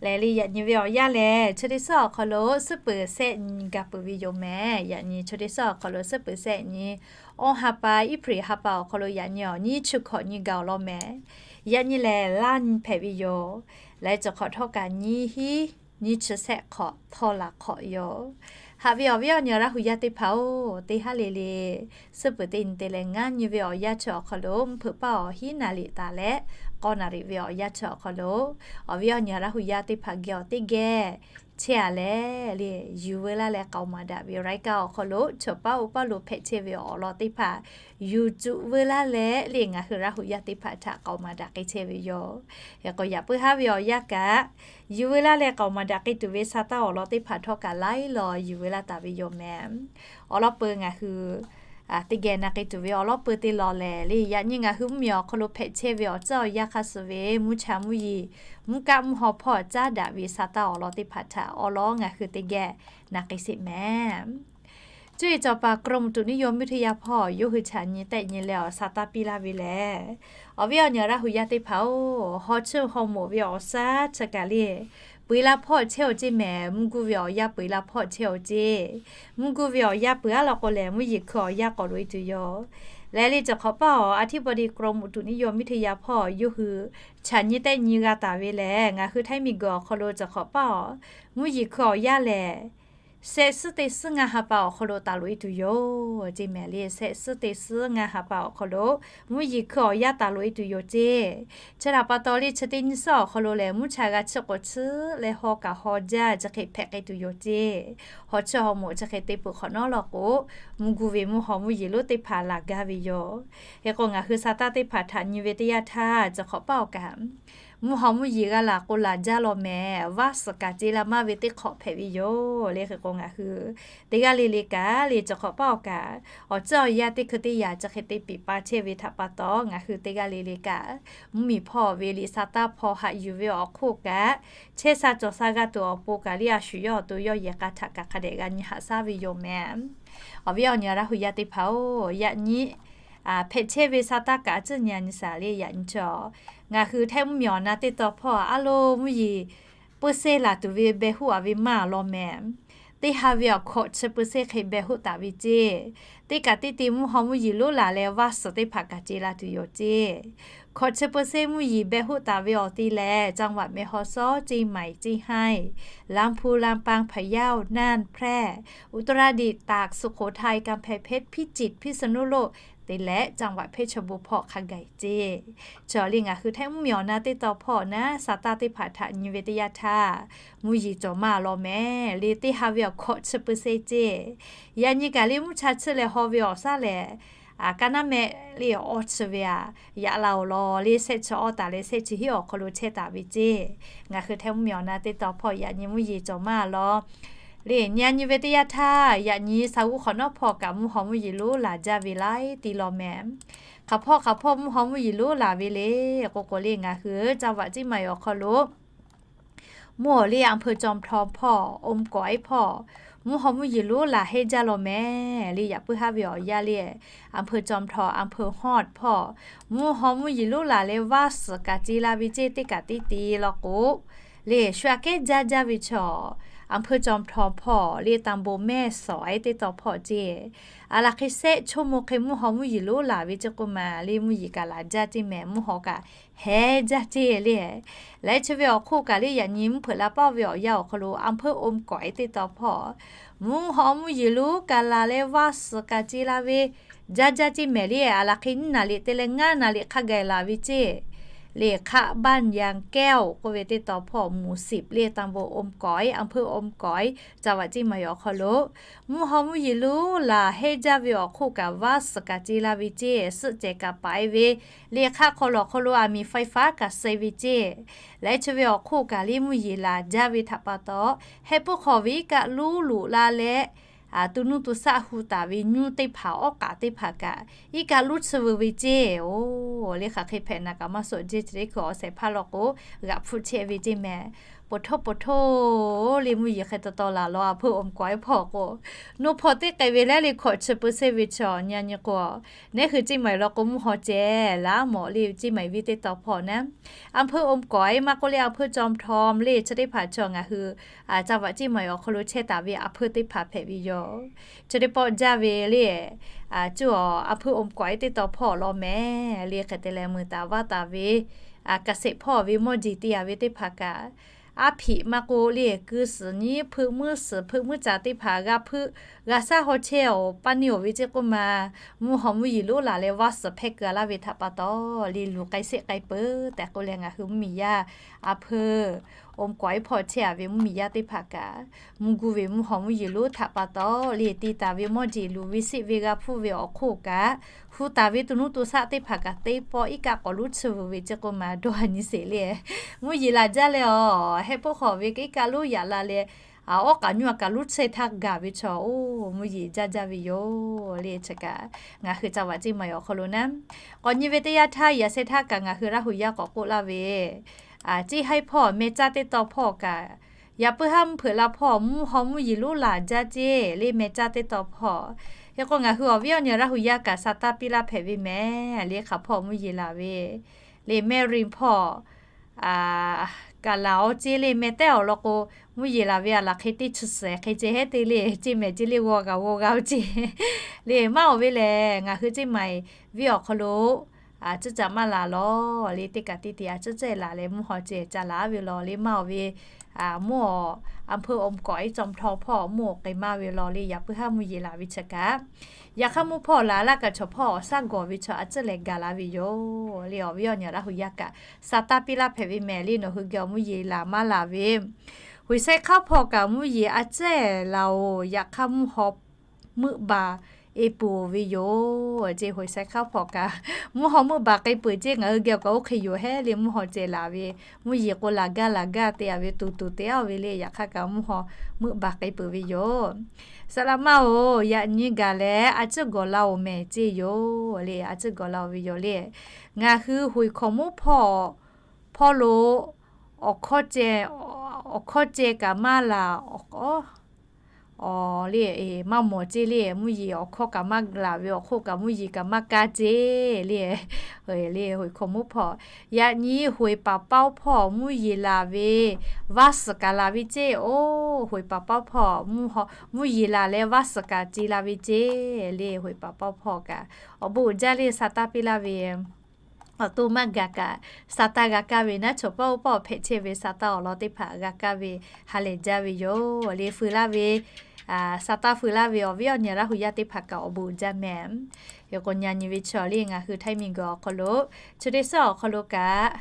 Leh le yaꞈ nyi ve awˬ yanˇ lehˬ, chi teˇ suhˉ awˬ hk'aw lo suhˉ peuˬ sehˆ nyi gaˬ peuˬ ve yoˬ mehˍ. Yaꞈ nyi chi teˇ suhˉ awˬ hk'aw lo suhˉ peuˬ sehˆ nyi, awˇ ha pa, April ha pa awˬ hk'aw lo yaꞈ nyi awˬ nyiˇ chi hkawꞈ nyi gaˬ awˬ lawn mehˍ. Yaꞈ nyi lehˬ laˇ nyi hpehꞈ ve yoˬ. Leh cawˬ hk'awꞈ htawˇ kaꞈ nyiˇ hinˉ nyiˇ chi sehˆ hk'awꞈ htawˇ laˬ hk'awꞈ yoˬ. Haꞈ ve awˬ viˉ awˬ nyi Laˇ huˍ yaˇ teˇ hpaˍ-oˬ, teˇ haˉ le le suhˉ peuˬ teˇ nyi te leh ngaˇ nyi ve awˬ yanˇ chi awˬ hk'aw lo mvuhˇ hpeuꞈ paˇ awˬ hiˉ naˍ riˍ taˍ leh k'awˇ naˍ riˍ ve awˬ yanˇ chi awˬ hk'aw lo, awˬ viˉ awˬ nyi Laˇ huˍ yaˇ teˇ hpaˍ geh awˬ teˇ geh chehˇ a leh le, yuˬ veu laˇ leh k'aoˍ maˍ daꞈ ve รายการ awˬ hk'aw lo cawˬ paˆ uˉ paˆ lo hpehꞈ chehˇ ve awˬ lawn teˇ hpaˍ yuˬ cuˆ veu laˇ leh le, ngaˬ hui Laˇ huˍ yaˇ teˇ hpaˍ htaꞈ k'aoˍ maˍ daꞈ k'ai chehˇ ve yoˬ. Hk'e k'o yaꞈ puiˉ haˉ ve awˬ yanˇ kaꞈ, yuˬ veu laˇ leh k'aoˍ maˍ daꞈ k'ai tuˬ ve sa taˇ awˬ lawn teˇ hpaˍ htawˇ kaꞈ laiˉ law yuˬ veu laˇ taˍ ve yoˬ mehˍ. Awˬ lawn peuˬ ngaˬ hui teˇ geh na k'ai tuˬ ve awˬ lawn peuˬ teˇ law lehˬ le, yaꞈ nyi ngaˬ hui mvuhˇ miˬ awˬ hk'aw lo hpehꞈ chehˇ ve awˬ tcuhˉ awˬ yanˇ hk'a suh ve mvuhˇ cha mvuhˇ yeˬ, mvuhˇ kaˆ mvuhˇ haw hpawˇ caˉ daꞈ ve sa taˇ awˬ lawn teˇ hpaˍ htaꞈ awˬ lawn ngaˬ hui teˇ geh na k'ai sheˍ mehˍ. Cuˇ yiˍ cawˬ paˍ กรมอุตุนิยมวิทยา hpawˇ yawˇ hui chaꞈ nyi tehˆ nyi leh awˬ sa taˇ piˇ laˇ ve lehˬ, awˬ viˉ awˬ nyi Laˇ huˍ yaˇ teˇ hpaˍ-oˬ, haw chiˇ haw moˍ ve awˬ shaˉ chi kaꞈ le, peu eˬ la hpawˇ chehˇ-oˬ ceˇ mehˍ. Mvuhˇ guˇ ve awˬ yanˇ peu eˬ la hpawˇ chehˇ-oˬ ceˇ. Mvuhˇ guˇ ve awˬ yanˇ peu aˉ law k'o lehˬ, mvuhˇ yeˬ hkui awˬ yanˇ k'awꞈ loꞈ e tuˬ yoˬ. Leh le cawˬ hk'awꞈ paˇ awˬ อธิบดีกรมอุตุนิยมวิทยา hpawˇ yawˇ hui chaꞈ nyi tehˆ nyi g'a taˍ ve lehˬ, ngaˬ hui Htaiˇ miˬguiˬ awˬ hk'aw lo cawˬ hk'awꞈ paˇ awˬ mvuhˇ yeˬ hkui awˬ yanˇ lehˬ, shehˆ suhˉ teˇ suhˉ ngaˇ ha pa awˬ hk'aw lo taˍ loꞈ e tuˬ yoˬ ceˇ mehˍ le. Shehˆ suhˉ teˇ suhˉ ngaˇ ha pa awˬ hk'aw lo mvuhˇ yeˬ hkui awˬ yanˇ taˍ loꞈ e tuˬ yoˬ ceˇ. Chi htaꞈ pa taw le chi teˇ nyiˇ suhˉ awˬ hk'aw lo lehˬ, mvuhˇ cha g'a chiˇ k'oˍ chiˇ leh haw kaꞈ haw jaˇ chi hk'e hpehꞈ k'ai tuˬ yoˬ ceˇ. Haw chiˇ haw moꞈ chi hk'e te peuˬ hk'awꞈ nawˉ law k'o, mvuhˇ guˇ ve mvuhˇ haw mvuhˇ yeˬ lonˉ teˇ hpaˍ laˬ gaˇ ve yoˬ. Hk'e k'o, ngaˬ hui sa taˇ teˇ hpaˍ htaꞈ nyi ve teˇ yanˇ htaˇ, chi hk'awꞈ paˆ awˬ kaꞈ mvuhˇ haw mvuhˇ yeˬ g'a laˬ k'o laˬ jaˇ law mehˍ. Vaˇ suhˍ kaꞈ ce la maˇ ve teˇ hk'awꞈ hpehꞈ ve yoˬ le. Hk'e k'o, ngaˬ hui teˇ g'aˇ le le kaꞈ le, chi hk'awꞈ paˆ awˬ kaꞈ awˬ tcuhˉ awˬ yanˇ teˇ hkui teˇ yaꞈ chi hk'e te piˍ pa chehˇ ve htaꞈ pa taw, ngaˬ hui teˇ g'aˇ le le kaꞈ mvuhˇmiˬ hpawˇ ve liꞈ sa taˇ hpawˇ haꞈ yuˬ ve awˬ hk'oˆ kaꞈ, chehˇ sha cawˬ sha g'a tuˬ awˬ pon kaꞈ le, a shu yawˇ awˬ to yawˇ yehˬ k'a htaꞈ kaꞈ hk'a dehꞈ g'a nyi haꞈ shaˉ ve yoˬ mehˍ. Awˬ viˉ awˬ nyi Laˇ hu yaˇ teˇ hpaˍ-oˬ, yaꞈ nyi hpehꞈ chehˇ ve sa taˇ kaꞈ a ciˉ nyi a nyi shaˍ le. Yaꞈ nyi chaw ngaˬ hui Htaiˇ mvuhˇmiˬ awˬ na teˇ taw hpawˇ a loˍ mvuhˇ yeˬ peu se laˬ tuˬ ve beh hoˆ a ve maˇ law mehˍ. Teˇ ha ve awˬ hkawꞈ chi peu se hk'e beh hoˆ taˍ ve ceˇ. Teˇ kaꞈ teˇ te mvuhˇ haw mvuhˇ yeˬ lonˉ laˬ leh vaˇ suhˍ teˇ hpaˍ kaꞈ ce la tuˬ yoˬ ceˇ. Hkawꞈ chi peu se mvuhˇ yeˬ beh hoˆ taˍ ve awˬ te lehˬ, จังหวัดแม่ฮ่องสอน เชียงใหม่ เชียงราย ลำพูน ลำปาง พะเยา น่าน แพร่ อุตรดิตถ์ ตาก สุโขทัย กำแพงเพชร พิจิตร พิษณุโลก te leh จังหวัดเพชรบูรณ์ hpawˇ hk'a gaˬ ceˇ. Chaw le ngaˬ hui Htaiˇ mvuhˇmiˬ awˬ na teˇ taw hpawˇ naˉ sa taˇ teˇ hpaˍ htaꞈ nyi ve teˇ yanˇ htaˇ, mvuhˇ yeˬ cawˬ maˇ law mehˍ le. Teˇ ha ve awˬ hkawꞈ chi peu se ceˇ. Yaꞈ nyi kaꞈ le mvuhˇ cha chiˇ leh haw ve awˬ shaˉ lehˬ, ka naˉ mehˆ le awˇ chi ve a, yaꞈ la awˬ lawn le shehˆ chi awˇ taˍ leh shehˆ chi hiˉ awˬ hk'aw lo chehˇ taˍ ve ceˇ. Ngaˬ hui Htaiˇ mvuhˇmiˬ awˬ na teˇ taw hpawˇ yaꞈ nyi mvuhˇ yeˬ cawˬ maˇ law le. Nyi a nyi ve teˇ yanˇ htaˇ, yaꞈ nyi sa g'uˇ hk'awꞈ nawˉ hpawˇ kaꞈ mvuhˇ haw mvuhˇ yeˬ lonˉ laˬ jaˇ ve laiˉ ti law mehˍ. Hk'aˬ hpawˇ hk'aˬ hpawˇ mvuhˇ haw mvuhˇ yeˬ lonˉ laˬ ve le k'o k'o le, ngaˬ hui จังหวัดเชียงใหม่ awˬ hk'aw lo mvuhˇ awˬ le อำเภอจอมทอง hpawˇ อมก๋อย hpawˇ mvuhˇ haw mvuhˇ yeˬ lonˉ laˬ hehnˇ jaˇ law mehˍ le. Yaꞈ puiˉ haˉ ve awˬ yanˇ le, อำเภอจอมทอง อำเภอฮอด hpawˇ mvuhˇ haw mvuhˇ yeˬ lonˉ laˬ leh vaˇ suhˍ kaꞈ ce la ve ceˇ. Teˇ kaꞈ teˇ te law k'o le, shu aꞈ kehˉ jaˇ jaˇ ve chaw อำเภอจอมทอง hpawˇ le ตำบลแม่สอด teˇ taw hpawˇ ceˇ. A laˬ hk'e shehˆ ชั่วโมง hk'e mvuhˇ haw mvuhˇ yeˬ lonˉ laˬ ve ceˇ k'oˆ maˬ le, mvuhˇ yeˬ kaꞈ laˬ jaˇ ceˇ mehˍ, mvuhˇ haw kaꞈ hehnˇ jaˇ ceˇ le. Laiˉ chi ve awˬ hk'oˆ kaꞈ le, yaꞈ nyi mvuhˇ hpeuꞈ la paˇ ve awˬ yanˇ awˬ hk'aw lo อำเภออมก๋อย teˇ taw hpawˇ mvuhˇ haw mvuhˇ yeˬ lonˉ kaꞈ laˬ leh vaˇ suhˍ kaꞈ ce la ve jaˇ jaˇ ceˇ mehˍ le. A laˬ hk'e nyiˇ naˍ liꞈ te leh ngaˇ naˍ liꞈ hk'a gaˬ laˬ ve ceˇ. Le hk'aˆ บ้านยางแก้ว k'oˆ ve teˇ taw hpawˇ หมู่สิบ le ตำบลอมก๋อย อำเภออมก๋อย จังหวัดเชียงใหม่ awˬ hk'aw lo mvuhˇ haw mvuhˇ yeˬ lonˉ laˬ hehnˇ jaˇ ve awˬ hk'oˆ kaꞈ vaˇ suhˍ kaꞈ ce la ve ceˇ. Suhˆ cehˬ kaꞈ paiˍ ve le, hk'aˆ hk'aw lo awˬ hk'aw lo aˬ miˍ ไฟฟ้า kaꞈ suh ve ceˇ. Laiˉ chi ve awˬ hk'oˆ kaꞈ le mvuhˇ yeˬ laˬ jaˇ ve htaꞈ pa taw, heh puiˉ hk'aw ve iˉ kaˆ luˉ loꞈ la leh, tu nuˇ tu shaˆ hu taˍ ve nyuˇ teˇ hpaˍ awˉ k'aꞈ teˇ hpaˍ kaꞈ iˉ kaˆ luˉ chi veu ve ceˇ. Oˬ, le hk'aˬ hk'e hpehꞈ naˍ kaꞈ maˇ suhˍ jeˇ chi teˇ hkui awˬ shehˍ hpaˇ law k'o g'aꞈ hpfuhˆ chehˇ ve ceˇ mehˍ. Poˬ htoˇ poˬ htoˇ le mvuhˇ yeˬ hk'e taw taw laˬ law อำเภออมก๋อย hpawˇ k'o, nuˇ hpawˇ teˇ k'ai ve lehˉ le hkawꞈ chi peu se ve chaw nyi a nyi k'o, neˉ hui ceˇ maˬ law k'o mvuhˇ haw ceh laˬ mawˬ le ceˇ maˬ viˇ teˇ taw hpawˇ naˉ อำเภออมก๋อย maˇ k'oˆ le อำเภอจอมทอง le chi teˇ hpaˍ chaw ngaˬ hui จังหวัดเชียงใหม่ awˬ hk'aw lo chehˇ taˍ ve a hpeuˇ teˇ hpaˍ hpehꞈ ve yoˬ. Chi teˇ pawˆ jaˇ ve le, cuˇ awˬ อำเภออมก๋อย teˇ taw hpawˇ law mehˍ le. Hk'e te leh mui taˍ vaˇ taˍ ve เกษตร hpawˇ ve mawˇ jeˬ te a ve teˇ hpaˍ kaꞈ, aˉ hpiꞈ maˇ k'oˆ le, keu suhˍ nyiˉ hpeuꞈ muiˉ suhˍ hpeuꞈ muiˉ caˍ teˇ hpaˍ g'a hpeuˆ g'a shaˉ haw chehˇ awˬ paˇ neˇ awˬ ve ceˇ k'oˆ ma, mvuhˇ haw mvuhˇ yeˬ lonˉ laˬ leh vaˇ suhˍ hpehˇ keu a laˇ ve htaꞈ pa taw, le luˬ k'ai sheˆ k'ai peuˬ tehꞈ k'oˆ leh ngaˬ hui mvuhˇmiˬ yaˇ a hpeuˇ อมก๋อย hpawˇ chehˇ a ve mvuhˇmiˬ yaˇ teˇ hpaˍ kaꞈ, mvuhˇ guˇ ve mvuhˇ haw mvuhˇ yeˬ lonˉ htaꞈ pa taw le te taˍ ve mawˇ jeˬ luˬ ve sheˆ ve g'a hpfuhˆ ve awˬ hk'oˆ kaꞈ, hu taˍ ve tu nuˇ tu shaˆ teˇ hpaˍ kaꞈ teˇ pawˆ iˉ kaˆ k'awꞈ luˉ chi veu ve ceˇ k'oˆ ma dawˇ a nyi sheˍ le. Mvuhˇ yeˬ laˬ jaˇ leh awˬ heh puiˉ hk'aw ve iˉ kaˆ luˉ yaꞈ la leh, awˉ k'aꞈ nyuˇ a kaꞈ luˉ chehˇ htaˇ gaˬ ve chaw oˬ, mvuhˇ yeˬ jaˇ jaˇ ve yoˬ le. Chi kaꞈ ngaˬ hui จังหวัดเชียงใหม่ awˬ hk'aw lo naˉ k'awꞈ nyi ve teˇ yanˇ htaˇ, yaꞈ sheh htaˇ kaꞈ ngaˬ hui Laˇ hu yaˇ k'awꞈ k'oˆ laˇ ve, ceˇ haiˉ hpawˇ meh caˇ teˇ taw hpawˇ kaꞈ, yaꞈ puiˉ haˉ mvuhˇ hpeuꞈ la hpawˇ mvuhˇ haw mvuhˇ yeˬ lonˉ laˬ jaˇ ceˇ le meh caˇ teˇ taw hpawˇ. Hk'e k'o ngaˬ hui awˬ viˉ awˬ nyi Laˇ hu yaˇ kaꞈ sa taˇ piˇ laˇ hpehꞈ ve mehˍ le. Hk'aˬ hpawˇ mvuhˇ yeˬ laˬ ve le mehˇ rinˬ hpawˇ kaꞈ laˬ awˬ ceˇ le meh tehˉ awˬ lawn k'o, mvuhˇ yeˬ laˬ ve a laˬ hk'e teˇ chi suhˍ hk'e ceh hehˉ te le ceˇ mehˍ ceˇ le g'aw g'a g'aw g'a ceˇ le maˇ awˬ ve lehˬ, ngaˬ hui ceˇ maˬ viˇ awˬ hk'aw lo a ciˉ ca maˇ laˬ law le teˇ kaꞈ teˇ te a ciˉ ceh laˬ leh mvuhˇ haw ceh ca laˬ ve law le maˇ awˬ ve mvuhˇ awˬ อำเภออมก๋อย จอมทอง hpawˇ mvuhˇ awˬ k'ai maˇ ve law le. Yaꞈ puiˉ haˉ mvuhˇ yeˬ laˬ ve chi kaꞈ, yaꞈ hk'aˇ mvuhˇ hpawˇ laˬ laˇ kaꞈ chaw hpawˇ awˬ shaˉ gawˬ ve chaw a ciˉ lehˬ gaˬ la ve yoˬ le. Awˬ viˉ awˬ nyi Laˇ hu yaˇ kaꞈ sa taˇ piˇ laˇ hpehꞈ ve mehˍ le. Nawˬ hui geh awˬ mvuhˇ yeˬ laˬ maˇ laˬ ve, Huiˬ sheh hk'aˇ hpawˇ kaꞈ mvuhˇ yeˬ a ciˉ laˬ oˬ. Yaꞈ hk'aˇ mvuhˇ haw meuˆ baˬ e peuˬ ve yoˬ ce. Huiˬ sheh hk'aˇ hpawˇ kaꞈ mvuhˇ haw meuˆ baˬ k'ai peuˬ ce. Ngaˬ hui geh awˬ kaꞈ oˇ hk'e yoˬ hehˉ le. Mvuhˇ haw ceh laˬ ve, mvuhˇ yeˬ k'o laˬ gaˇ laˬ gaˇ te a ve, tuˍ tuˍ te a ve le. Yaꞈ hk'aˇ kaꞈ mvuhˇ haw meuˆ baˬ k'ai peuˬ ve yoˬ. Saˍ laꞈ ma oˬ, yaꞈ nyi gaˬ leh a ciˉ gawˬ la oˬ mehˍ ce yoˬ le. A ciˉ gawˬ la oˬ ve yoˬ le. Ngaˬ hui Huiˬ hkawꞈ monˉ hpawˇ, hpawˇ lo awˬ hkawˇ ceh, awˬ hkawˇ ceh kaꞈ maˇ laˬ, awˬ le, maˇ mawˬ ce le. Mvuhˇ yeˬ awˬ hkawˇ kaꞈ maˇ laˬ ve, awˬ hk'oˆ kaꞈ mvuhˇ yeˬ kaꞈ maˇ kaˇ ce le. Le Huiˬ hkawꞈ monˉ hpawˇ, yaꞈ nyi Huiˬ paˍ paoˇ hpawˇ mvuhˇ yeˬ laˬ ve vaˇ suhˍ kaꞈ laˬ ve ce. Oˇ Huiˬ paˍ paoˇ hpawˇ mvuhˇ yeˬ laˬ leh vaˇ suhˍ kaꞈ ce la ve ce. Le Huiˬ paˍ paoˇ hpawˇ kaꞈ awˬ bon uiˍ jaˇ le. Sa taˇ piˇ laˇ ve, awˬ to maˇ gaˬ kaꞈ, sa taˇ g'a kaˇ ve naˉ, chaw paˇ oˇ paˇ awˬ hpehꞈ chehˇ ve sa taˇ awˬ lawn teˇ hpaˍ g'a kaˇ ve ha lehˬ jaˇ ve yoˬ le. Feu laˇ ve, sa taˇ feu laˇ ve awˬ viˉ awˬ nyi Laˇ hu yaˇ teˇ hpaˍ kaꞈ awˬ bon uiˍ jaˇ mehˍ. Hk'e k'o, nyi nyi ve chaw le ngaˬ hui Htaiˇ miˬguiˬ awˬ hk'aw lo, chi teˇ suhˉ awˬ hk'aw lo kaꞈ,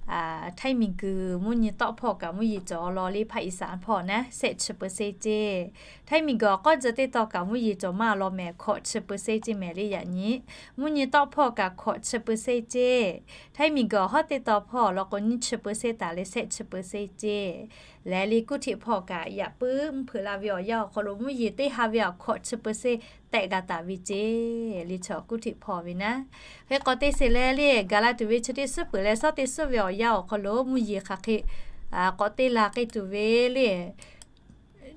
Htaiˇ miˬguiˬ mvuhˇ nyi tawˆ hpawˇ kaꞈ mvuhˇ yeˬ cawˬ law le. ภาคอีสาน hpawˇ naˉ shehˆ chi เปอร์เซ็นต์ ce. Htaiˇ miˬguiˬ awˬ k'awˇ tcuh teˇ taw kaꞈ mvuhˇ yeˬ cawˬ maˇ law mehˍ, hkawꞈ chi เปอร์เซ็นต์ ce mehˍ le. Yaꞈ nyi mvuhˇ nyi tawˆ hpawˇ kaꞈ hkawꞈ chi เปอร์เซ็นต์ ce. Htaiˇ miˬguiˬ awˬ hawˉ teˇ taw hpawˇ law k'o, nyiˇ chi เปอร์เซ็นต์ taˍ leh shehˆ chi เปอร์เซ็นต์ ce. Leh le กรุงเทพ hpawˇ kaꞈ yaꞈ puiˉ mvuhˇ hpeuꞈ la ve awˬ yanˇ awˬ hk'aw lo mvuhˇ yeˬ teˇ ha ve a hkawꞈ chi เปอร์เซ็นต์ tehꞈ g'a taˍ ve ce. Le chaw กรุงเทพ hpawˇ ve naˉ. Hk'e k'awꞈ te sheˍ leh le, gaˬ la tuˬ ve chi teˇ suhˉ peuˬ leh shawˉ teˇ suhˉ ve awˬ yanˇ awˬ hk'aw lo mvuhˇ yeˬ hk'aˬ hk'e k'awꞈ te la k'ai tuˬ ve le.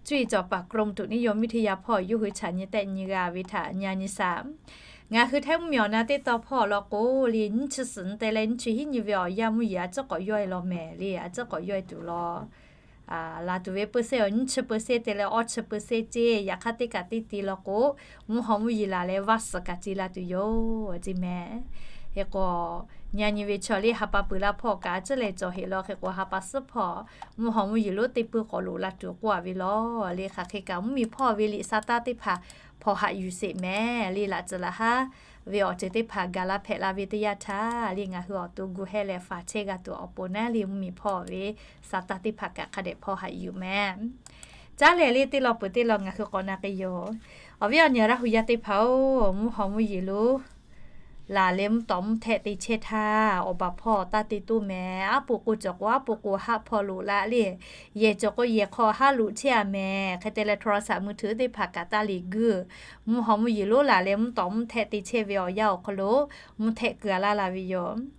Cuˇ yiˍ cawˬ paˍ กรมอุตุนิยมวิทยา hpawˇ yawˇ hui chaꞈ nyi tehˆ nyi g'a ve htaꞈ nyi nyi shaˍ. Ngaˬ hui Htaiˇ mvuhˇ miˬ awˬ na teˇ taw hpawˇ law k'o le, nyiˇ chi suhˍ nyi te leh nyiˇ chi hiˉ nyi ve awˬ yanˇ mvuhˇ yeˬ a ciˉ k'awꞈ yawˇ e law mehˍ le. A ciˉ k'awꞈ yawˇ e tuˬ law, laˬ tuˬ ve เปอร์เซ็นต์ awˬ nyiˇ chi เปอร์เซ็นต์ te leh awˇ chi เปอร์เซ็นต์ ce. Yaꞈ hk'aˇ teˇ kaꞈ teˇ ti law k'o, mvuhˇ haw mvuhˇ yeˬ laˬ leh vaˇ suhˍ kaꞈ ce la tuˬ yoˬ ce mehˍ. Hk'e k'o, nyi nyi ve chaw le ha pa peuˬ la hpawˇ kaꞈ a ciˉ lehˬ cawˬ heˍ law. Hk'e k'o, ha pa suhˉ hpawˇ mvuhˇ haw mvuhˇ yeˬ lonˉ teˇ pui k'awꞈ loꞈ la tuˬ k'oˆ a ve law. Le hk'aˬ hk'e kaꞈ mvuhˇ miˬ hpawˇ ve liꞈ sa taˇ teˇ hpaˍ hpawnˬ haꞈ yuˬ sheˍ mehˍ le. Laꞈ tcuhˍ laꞈ haˉ ve awˬ ceuˬ teˇ hpaˍ gaˬ la hpehꞈ la ve teˇ yanˇ htaˇ le, ngaˬ hui awˬ to gu heh leh faˍ chehˇ g'a tuˬ awˬ pon naˉ le, mvuhˇ miˬ hpawˇ ve sa taˇ teˇ hpaˍ kaꞈ hk'a dehꞈ hpawnˬ haꞈ yuˬ mehˍ. Caˉ lehˬ le, teˇ law peuˬ teˇ law ngaˬ hui k'awꞈ na k'ai yoˬ. Awˬ viˉ awˬ nyi Laˇ hu yaˇ teˇ hpaˍ oˬ, mvuhˇ haw mvuhˇ yeˬ lonˉ laˬ leh mvuhˇ tawˍ mvuhˇ htehˆ te chehˇ htaˇ, awˬ baˬ hpawˇ taˇ te toˇ mehˍ. Aˉ po k'o cawˬ k'o, aˉ po k'o haˆ hpawˇ loꞈ la le. Yehˬ cawˬ k'o yehˬ hk'aw haˉ loꞈ chehˇ a mehˍ. Hk'e te leh โทรศัพท์มือถือ teˇ hpaˍ kaꞈ taˇ leꞈ guˇ. Mvuhˇ haw mvuhˇ yeˬ lonˉ laˬ leh mvuhˇ tawˍ mvuhˇ htehˆ te chehˇ ve awˬ yanˇ awˬ hk'aw lo mvuhˇ htehˆ keu a laˇ la ve yoˬ.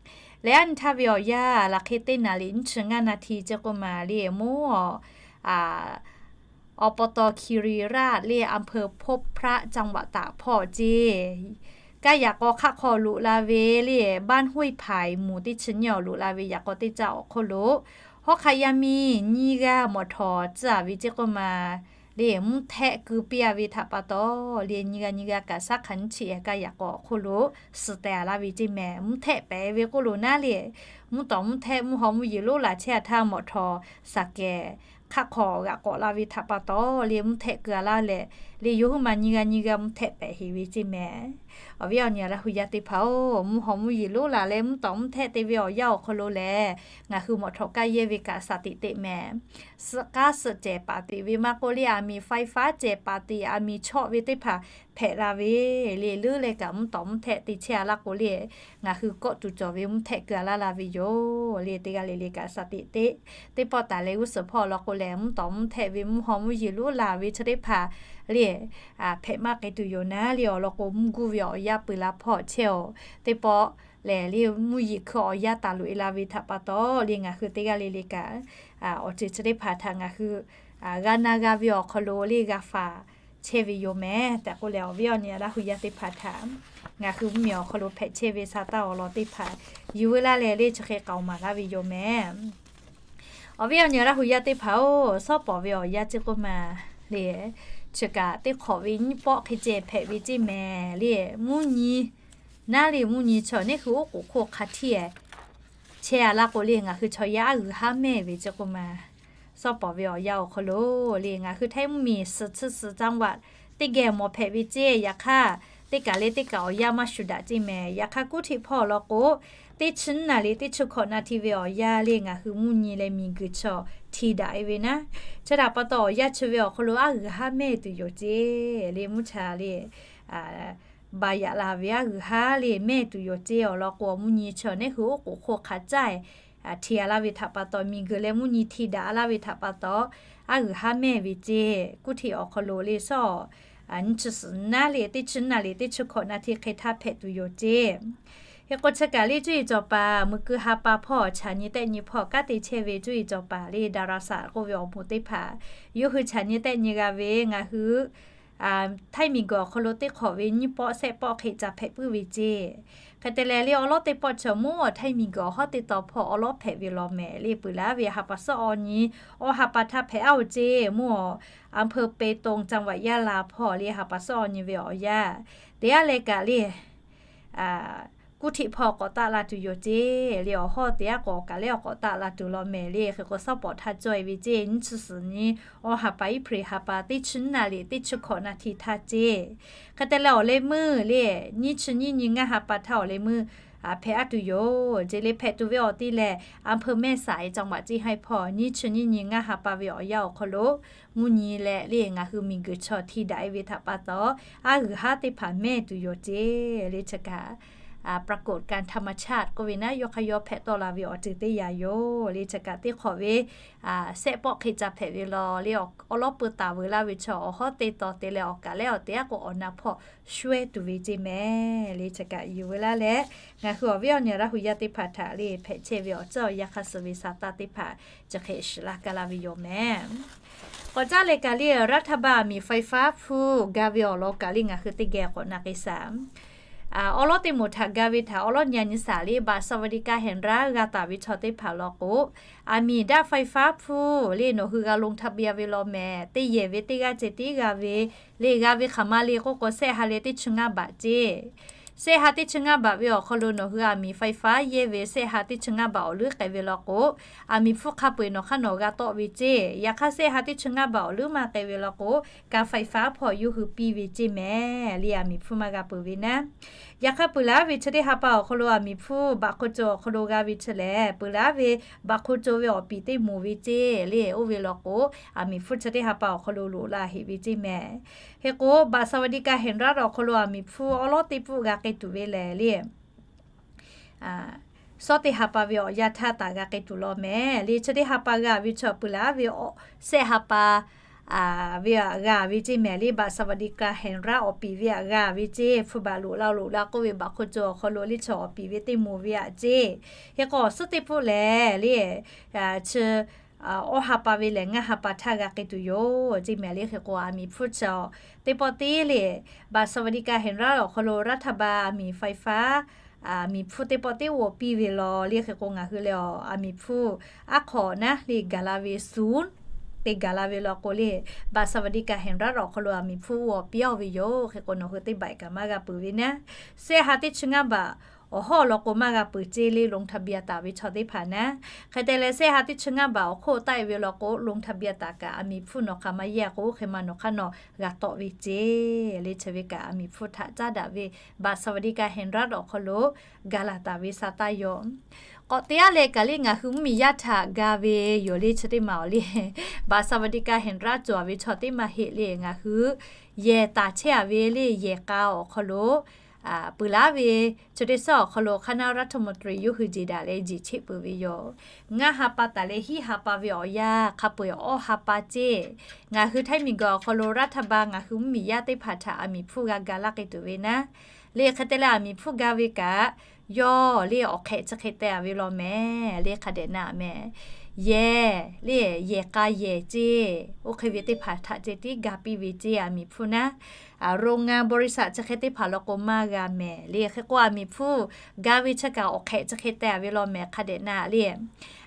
Leh aˉ nyi htaˇ ve awˬ yanˇ laˬ hk'e teˇ naˍ liꞈ nyiˇ chi ngaˇ นาที ce k'oˆ maˬ le, mvuhˇ อบต. คีรีราช le, อำเภอพบพระ จังหวัดตาก hpawˇ ce. Kaˇ yaꞈ k'aw hk'aˆ hk'aw loꞈ la ve le, บ้านห้วยไผ่ หมู่ teˇ chi nyiˇ awˬ loꞈ la ve yaꞈ k'aw teˇ caˇ awˬ hk'oˆ lo, hawˉ hk'aˆ yaˇ miˇ nyiˇ g'aˇ mawˬ htawˍ tcuh a ve ce k'oˆ maˬ le, mvuhˇ htehˆ keu piˇ a ve htaꞈ pa taw le, nyiˇ g'aˇ nyiˇ g'aˇ kaꞈ shaˉ hk'aˬ nyiˇ chi ehˍ kaˇ yaꞈ k'aw awˬ hk'oˆ lo suhˍ tehˬ a laˇ ve ce mehˍ. Mvuhˇ htehˆ pehˍ ve k'oˆ lo naˉ le, mvuhˇ tawˍ mvuhˇ htehˆ mvuhˇ haw mvuhˇ yeˬ lonˉ laˬ chehˇ a htaˇ mawˬ htawˍ saˍ kehˍ hk'aˆ hk'aw g'aꞈ k'awꞈ la ve htaꞈ pa taw le, mvuhˇ htehˆ keu a laˇ leh le, yawˇ huiˉ ma nyiˇ g'aˇ nyiˇ g'aˇ mvuhˇ htehˆ pehˍ heˍ ve ce mehˍ. Awˬ viˉ awˬ nyi Laˇ hu yaˇ teˇ hpaˍ oˬ, mvuhˇ haw mvuhˇ yeˬ lonˉ laˬ leh mvuhˇ tawˍ mvuhˇ htehˆ te ve awˬ yanˇ awˬ hk'aw lo lehˬ, ngaˬ hui mawˬ htawˍ kaˇ yehˇ ve kaꞈ saˍ tiꞈ teꞈ mehˍ. Suhˆ k'aˉ suhˆ cehˬ paˍ tiꞈ ve maˇ k'oˆ le, a miˍ ไฟฟ้า cehˬ paˍ tiꞈ, a miˍ chawˆ ve teˇ hpaˍ hpehꞈ la ve le, leuˉ leh kaꞈ mvuhˇ tawˍ mvuhˇ htehˆ te chehˇ a laˇ k'o le, ngaˬ hui kawˆ tuˬ cawˬ ve mvuhˇ htehˆ keu a laˇ la ve yoˬ le. Teˇ g'aˇ le le kaꞈ saˍ tiꞈ teꞈ. Teˇ pawˆ taˍ leh g'uˇ suhˍ hpawˇ law k'o lehˬ, mvuhˇ tawˍ mvuhˇ htehˆ ve mvuhˇ haw mvuhˇ yeˬ lonˉ laˬ ve chi teˇ hpaˍ le, hpehꞈ maˇ k'ai tuˬ yoˬ naˉ le. Awˬ lawn k'o, mvuhˇ guˇ ve awˬ yanˇ peuˬ la hpawˇ chehˇ oˬ. Teˇ pawˆ lehˬ le, mvuhˇ yeˬ hkui awˬ yanˇ taˍ loꞈ e la ve htaꞈ pa taw le, ngaˬ hui teˇ g'aˇ le le kaꞈ awˬ ceuˬ chi teˇ hpaˍ htaꞈ ngaˬ hui g'a na g'a ve awˬ hk'aw lo le g'a faˍ chehˇ ve yoˬ mehˍ tehꞈ k'oˆ leh, awˬ viˉ awˬ nyi Laˇ hu yaˇ teˇ hpaˍ htaꞈ ngaˬ hui mvuhˇ miˬ awˬ hk'aw lo hpehꞈ chehˇ ve sa taˇ awˬ lawn teˇ hpaˍ yuˬ veu laˇ leh le, chi hk'e k'aoˍ maˍ laˇ ve yoˬ mehˍ. Awˬ viˉ awˬ nyi Laˇ hu yaˇ teˇ hpaˍ oˬ, shawˉ pawˍ ve awˬ yanˇ ce k'oˆ maˬ le, chi kaꞈ teˇ hk'awꞈ ve nyiˇ pawˆ hk'e ceh hpehꞈ ve ce mehˍ le. Mvuhˇ nyi naˉ le, mvuhˇ nyi chaw neˉ hui oˉ k'oˍ hk'oˆ hk'a htiˇ chehˇ a laˇ k'o le, ngaˬ hui chaw yaˇ aˉ g'uiˬ haˉ mehˇ ve ce k'oˆ maˬ Sawˉ pawˍ ve awˬ yanˇ awˬ hk'aw lo le, ngaˬ hui ไทย mvuhˇmiˬ suhˍ chi suhˍ จังหวัด teˇ geh mawˬ hpehꞈ ve ceˇ. Yaꞈ hk'aˇ, teˇ kaꞈ le teˇ kaꞈ awˬ yanˇ maˇ shuˍ daꞈ ceˇ mehˍ. Yaꞈ hk'aˇ, กรุงเทพ hpawˇ awˬ lawn k'o, teˇ chi naˍ riˍ teˇ chi hkawꞈ naˍ hti ve awˬ yanˇ le ngaˬ hui mvuhˇ nyi leh miˬguiˬ chaw hti daꞈ e ve naˉ. Chi htaꞈ pa taw, awˬ yanˇ chi ve awˬ hk'aw lo aˉ g'uiˬ haˉ mehˇ tuˬ yoˬ ceˇ. Le mvuhˇ cha le ba yaꞈ la ve aˉ g'uiˬ haˉ le mehˇ tuˬ yoˬ ceˇ. Awˬ lawn k'o, mvuhˇ nyi chaw neˉ hui oˉ k'oˍ hk'oˆ hk'a caˇ hti a laˇ ve htaꞈ pa taw, miˬguiˬ leh mvuhˇ nyi hti daꞈ laˇ ve htaꞈ pa taw, aˉ g'uiˬ haˉ mehˇ ve ceˇ. กรุงเทพ awˬ hk'aw lo le sawˉ nyi chi suhˍ naˉ le teˇ chi naˍ riˍ teˇ chi hkawꞈ naˍ hti hk'e htaˇ hpehꞈ tuˬ yoˬ ceˇ. Hk'e k'o, chi kaꞈ le cuˇ yiˍ cawˬ paˍ mui ku ha pa hpawˇ chaꞈ nyi tehˆ nyi hpawˇ kanˉ te chehˇ ve cuˇ yiˍ cawˬ paˍ le ดาราศาสตร์ k'oˆ ve awˬ moˍ teˇ hpaˍ yawˇ hui chaꞈ nyi tehˆ nyi g'a ve ngaˬ hui ไทย miˬguiˬ awˬ hk'aw lo teˇ hk'awꞈ ve nyiˇ pawˆ sehˆ pawˆ hk'e ca hpehꞈ puiˉ ve ceˇ. Hk'e te leh le, awˉ lawˉ teˇ pawˆ chi mvuhˇ ไทย miˬguiˬ awˬ hawˉ teˇ taw hpawˇ awˉ lawˉ hpehꞈ ve law mehˍ le. Peuˬ laˇ ve ha pa suhˉ awˬ nyi, awˬ ha pa htaˇ hpehꞈ aˉ oˬ ceˇ. Mvuhˇ awˬ อำเภอเบตง จังหวัดยะลา hpawˇ le ha pa suhˉ awˬ nyi ve awˬ yanˇ, teˇ g'aˇ leh kaꞈ le กรุงเทพ hpawˇ k'awꞈ taˆ la tuˬ yoˬ ceˇ. Le awˬ hawˉ teˇ g'aˇ k'awꞈ kaꞈ le awˬ k'awꞈ taˆ la tuˬ law mehˍ le. Hk'e k'o, sawˉ pawˍ htaˇ cawˇ e ve ceˇ. Nyiˇ chi suhˍ nyi, awˬ ha pa iˉ hpri ha pa teˇ chi naˍ riˍ teˇ chi hkawꞈ naˍ hti htaˇ ceˇ. Hk'e te leh, awˬ leh meuˇ le nyiˇ chi nyiˇ nyi ngaˇ ha pa htaˇ awˬ leh meuˇ hpehꞈ aˉ tuˬ yoˬ ceˇ. Le hpehꞈ tuˬ ve awˬ ti lehˬ, อำเภอแม่สาย จังหวัดเชียงราย hpawˇ nyiˇ chi nyiˇ nyi ngaˇ ha pa ve awˬ yanˇ awˬ hk'aw lo mvuhˇ nyi leh le ngaˬ hui miˬguiˬ chaw hti daꞈ e ve htaꞈ pa taw, aˉ g'uiˬ haˉ teˇ hpaˍ mehˇ tuˬ yoˬ ceˇ. Le chi kaꞈ ปรากฏการณ์ธรรมชาติ k'oˆ ve naˉ, yawˇ hk'aˇ yawˇ hpehꞈ tawˆ la ve awˬ ceuˬ teˇ yanˇ yoˬ. Le chi kaꞈ teˇ hk'awꞈ ve sehˆ pawˆ hk'e ca hpehꞈ ve law le, awˬ lawˉ peu taˍ veuˬ laˇ ve chaw awˬ hawˉ teˇ taw te leh awˬ kaꞈ leh awˬ teˇ g'aˇ k'o awˬ na hpawˇ shawehˇ tuˬ ve ceˇ mehˍ. Le chi kaꞈ yuˬ ve laˇ leh, ngaˬ hui awˬ viˉ awˬ nyi Laˇ hu yaˇ teˇ hpaˍ htaꞈ le hpehꞈ chehˇ ve awˬ ceuˬ awˬ yanˇ hk'aˇ suh ve sa taˇ teˇ hpaˍ chi hk'e shiˍ laˇ kaˇ laˇ ve yoˬ mehˍ. K'awꞈ caˉ leh kaꞈ le, รัฐบาล aˬ miˍ ไฟฟ้า hpu ga ve awˬ lawn kaꞈ le ngaˬ hui teˇ geh k'awꞈ na k'ai shaˍ. Awˉ lawˉ teˇ moˍ htaꞈ ga ve htaꞈ awˉ lawˉ nyi nyi shaˍ le, บัตรสวัสดิการแห่งรัฐ g'a taˍ ve chaw teˇ hpaˍ law k'o, aˬ miˍ ไฟฟ้า hpu le nawˬ hui g'a ลงทะเบียน ve law mehˍ. Teˇ yehˬ ve teˇ g'aˇ ceh tiˉ g'a ve le, g'a ve hk'aˬ ma le k'oˆ k'o, sehˆ ha leh teˇ chi ngaˇ baꞈ ceˇ. Sehˆ ha teˇ chi ngaˇ baꞈ ve awˬ hk'aw lo nawˬ hui aˬ miˍ ไฟฟ้า yehˇ ve sehˆ ha teˇ chi ngaˇ baꞈ awˬ leuˉ k'ai ve law k'o, aˬ miˍ hpu hk'a peu-eˬ nawˬ hk'aˇ nawˬ g'a tawˆ ve ceˇ. Yaꞈ hk'aˇ, sehˆ ha teˇ chi ngaˇ baꞈ awˬ leuˉ maˇ k'ai ve law k'o, ka ไฟฟ้า hpawˇ yawˇ hui piˇ ve ceˇ mehˍ le, aˬ miˍ hpu maˇ g'a peuˬ ve naˉ. Yaꞈ hk'aˇ, peuˬ laˇ ve chi teˇ ha pa awˬ hk'aw lo aˬ miˍ hpu baꞈ hk'o co awˬ hk'aw lo g'a ve chi lehˬ, peuˬ laˇ ve baꞈ hk'o co ve awˬ piˍ teˇ moˍ ve ceˇ le, oˇ ve law k'o, aˬ miˍ hpu chi teˇ ha pa awˬ hk'aw lo loꞈ la heꞈ ve ceˇ mehˍ. Hk'e k'o, บัตรสวัสดิการแห่งรัฐ awˬ hk'aw lo aˬ miˍ hpu awˉ lawˉ teˇ pfuhˆ g'a k'ai tuˬ ve lehˬ le, shawˉ teˇ ha pa ve awˬ yanˇ htaˇ taˍ g'a k'ai tuˬ law mehˍ le. Chi teˇ ha pa g'a ve chaw peuˬ laˇ ve, sehˆ ha pa ve aꞈ g'a ve ceˇ mehˍ le, บัตรสวัสดิการแห่งรัฐ awˬ piˍ ve aꞈ g'a ve ceˇ, hpu baꞈ loꞈ la loꞈ la k'oˆ ve baꞈ hk'o co awˬ hk'aw lo le chaw awˬ piˍ ve teˇ moˍ ve aꞈ ceˇ. Hk'e k'o, awˬ suhˉ teˇ pfuhˆ lehˬ le, chi awˉ ha pa ve lehˬ ngaˇ ha pa htaˇ g'a k'ai tuˬ yoˬ ceˇ mehˍ le. Hk'e k'o, aˬ miˍ hpu chi teˇ pawˆ teˇ le, บัตรสวัสดิการแห่งรัฐ awˬ hk'aw lo รัฐบาล aˬ miˍ ไฟฟ้า aˬ miˍ hpu teˇ pawˆ teˇ g'aˇ piˇ ve law le. Hk'e k'o, ngaˬ hui lehˬ aˬ miˍ hpu aˉ hk'awꞈ naˉ le gaˬ la ve suhˍ te gaˬ la ve law k'o le, บัตรสวัสดิการแห่งรัฐ awˬ hk'aw lo aˬ miˍ hpu g'aw piˇ aˇ ve yoˬ. Hk'e k'o, nawˬ hui teˇ baꞈ kaꞈ maˇ g'a peuˬ ve naˉ. Sehˆ ha teˇ chi ngaˇ baꞈ awˬ hawˉ law k'o maˇ g'a peuˬ ceˇ le, ลงทะเบียน taˍ ve chaw teˇ hpaˍ naˉ. Hk'e te leh, sehˆ ha teˇ chi ngaˇ baꞈ awˬ hk'oˆ taˆ e ve law k'o, ลงทะเบียน taˍ kaꞈ aˬ miˍ hpu nawˬ hk'aˬ maˇ yehˇ k'o, hk'e ma nawˬ hk'aˇ nawˬ g'a tawˆ ve ceˇ le. Chi ve kaꞈ aˬ miˍ hpu htaꞈ caˉ daꞈ ve บัตรสวัสดิการแห่งรัฐ awˬ hk'aw lo ga laˬ taˍ ve sa taˇ yoˬ. K'awꞈ te aˉ leh kaꞈ le ngaˬ hui mvuhˇmiˬ yaˇ htaꞈ ga ve yoˬ le. Chi teˇ maˬ awˬ le, บัตรสวัสดิการแห่งรัฐ cawˬ ve chaw teˇ maˬ heˆ le, ngaˬ hui yehˬ taˍ chehˇ a ve le, yehˬ k'a awˬ hk'aw lo peuˬ laˇ ve chi teˇ suhˉ awˬ hk'aw lo คณะรัฐมนตรี yawˇ hui jeˬ daꞈ leh jeˬ cheˆ peuˬ ve yoˬ. Ngaˇ ha pa taˍ leh hiˉ ha pa ve awˬ yanˇ hk'a peu-eˬ awˉ ha pa ceˇ, ngaˬ hui ไทย miˬguiˬ awˬ hk'aw lo รัฐบาล ngaˬ hui mvuhˇmiˬ yaˇ teˇ hpaˍ htaꞈ aˬ miˍ hpfuhˇ g'a ga laˇ k'ai tuˬ ve naˉ. Le hk'e te leh aˬ miˍ hpfuhˇ ga ve kaꞈ, yawˇ le awˬ hk'ehꞈ chi hk'e te a ve law mehˍ le, hk'a dehꞈ na mehˍ. Yehˬ le, yehˬ k'a yehˬ ceˇ, oˇ hk'e ve teˇ hpaˍ htaꞈ ceh tiˉ ga piˇ ve ceˇ aˬ miˍ hpfuhˇ naˉ. โรงงาน บริษัท chi hk'e teˇ hpaˍ law k'o maˇ g'a mehˍ le. Hk'e k'o, aˬ miˍ hpfuhˇ ga ve chi kaꞈ awˬ hk'ehꞈ chi hk'e teh ve law mehˍ hk'a dehꞈ na le.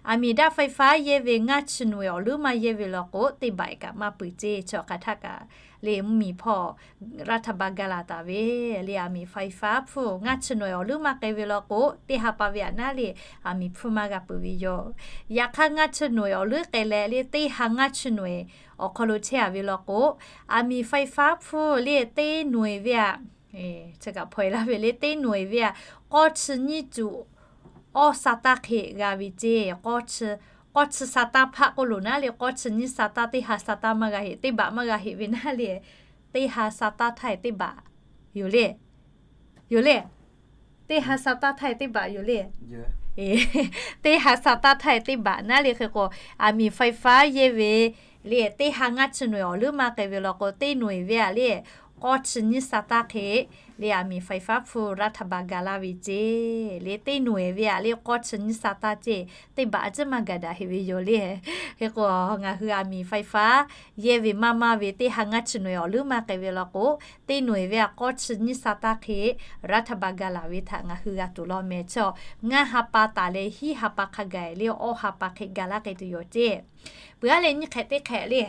Aˬ miˍ daˆ ไฟฟ้า yehˇ ve ngaˇ chi nawˬ-ehˬ awˬ leuˉ maˇ yehˇ ve law k'o, teˇ baꞈ kaꞈ maˇ peuˬ ceˇ. Chi hk'aˬ htaˇ kaꞈ le, mvuhˇmiˬ hpawˇ รัฐบาล ga laˬ taˍ ve le. Aˬ miˍ ไฟฟ้า hpfuhˇ ngaˇ chi nawˬ-ehˬ awˬ leuˉ maˇ k'ai ve law k'o, teˇ ha pa ve aꞈ naˉ le, aˬ miˍ hpfuhˇ maˇ g'a peuˬ ve yoˬ. Yaꞈ hk'aˇ, ngaˇ chi nawˬ-ehˬ awˬ leuˉ k'ai leh le, teˇ ha ngaˇ chi nawˬ-ehˬ awˬ hk'aw lo chehˇ a ve law k'o, aˬ miˍ ไฟฟ้า hpfuhˇ le, teˇ nawˬ-ehˬ ve aꞈ, chi kaꞈ hpaw-e laˇ ve le, teˇ nawˬ-ehˬ ve aꞈ k'awˇ chi nyiˇ cuˬ awˇ sa taˇ hk'e g'a ve ceˇ. K'awˇ chi sa taˇ hpaˆ k'oˆ loˬ naˉ le, k'awˇ chi nyiˇ sa taˇ, teˇ ha sa taˇ maˇ g'a heꞈ, teˇ baꞈ maˇ g'a heꞈ ve naˉ le, teˇ ha sa taˇ htaˇ e teˇ baꞈ yoˬ le. Yoˬ le. Teˇ ha sa taˇ htaˇ e teˇ baꞈ yoˬ le. Teˇ ha sa taˇ htaˇ e teˇ baꞈ naˉ le. Hk'e k'o, aˬ miˍ ไฟฟ้า yehˇ ve le, teˇ ha ngaˇ chi nawˬ-ehˬ awˬ leuˉ maˇ k'ai ve law k'o, teˇ nawˬ-ehˬ ve aꞈ le, k'awˇ chi nyiˇ sa taˇ hk'e le, aˬ miˍ ไฟฟ้า hpfuhˇ รัฐบาล ga laˇ ve ceˇ le. Teˇ nawˬ-ehˬ ve aꞈ le, k'awˇ chi nyiˇ sa taˇ ceˇ, teˇ baꞈ aꞈ ciˉ maˇ gaˬ daꞈ heꞈ ve yoˬ le. Hk'e k'o, ngaˬ hui aˬ miˍ ไฟฟ้า yehˇ ve maˇ maˇ ve teˇ ha ngaˇ chi nawˬ-ehˬ awˬ leuˉ maˇ k'ai ve law k'o, teˇ nawˬ-ehˬ ve aꞈ k'awˇ chi nyiˇ sa taˇ hk'e รัฐบาล ga laˬ ve htaꞈ ngaˬ hui g'a tuˬ law mehˍ. Chi ngaˇ ha pa taˍ leh hiˉ ha pa hk'a gaˬ le, awˇ ha pa hk'e ga laˇ k'ai tuˬ yoˬ ceˇ. Peuˬ aˉ leh nyiˇ hk'ehꞈ teˇ hk'ehꞈ le,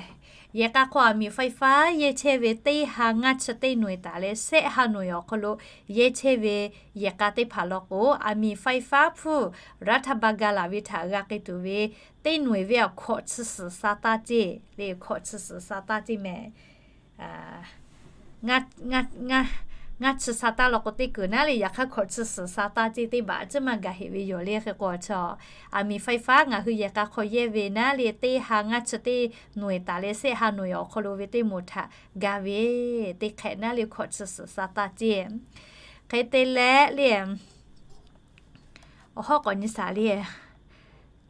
yehˬ k'a hk'aw aˬ miˍ ไฟฟ้า yehˇ chehˇ ve teˇ ha ngaˇ chi teˇ nawˬ-ehˬ taˍ leh shehˆ ha nawˬ-ehˬ awˬ hk'aw lo yehˇ chehˇ ve yehˬ k'a teˇ hpaˍ law k'o, aˬ miˍ ไฟฟ้า hpfuhˇ รัฐบาล ga laˬ ve htaꞈ g'a k'ai tuˬ ve teˇ nawˬ-ehˬ ve aꞈ hkawꞈ chi suhˍ sa taˇ ceˇ le, hkawꞈ chi suhˍ sa taˇ ceˇ mehˍ. Ngaˇ chi sa taˇ law k'o teˇ keunˍ naˉ le, yaꞈ hk'aˇ hkawꞈ chi suhˍ sa taˇ ceˇ, teˇ baꞈ aꞈ ciˉ maˇ gaˬ heꞈ ve yoˬ le. Hk'e k'o, aˬ miˍ ไฟฟ้า ngaˬ hui yehˬ k'a hk'aw yehˇ ve naˉ le, teˇ ha ngaˇ chi teˇ nawˬ-ehˬ taˍ leh shehˆ ha nawˬ-ehˬ awˬ hk'aw lo ve teˇ moˍ htaꞈ ga ve teˇ hk'ehꞈ naˉ le, hkawꞈ chi suhˍ sa taˇ ceˇ. Hk'e te leh le, awˬ hawˉ k'awꞈ nyi shaˍ le,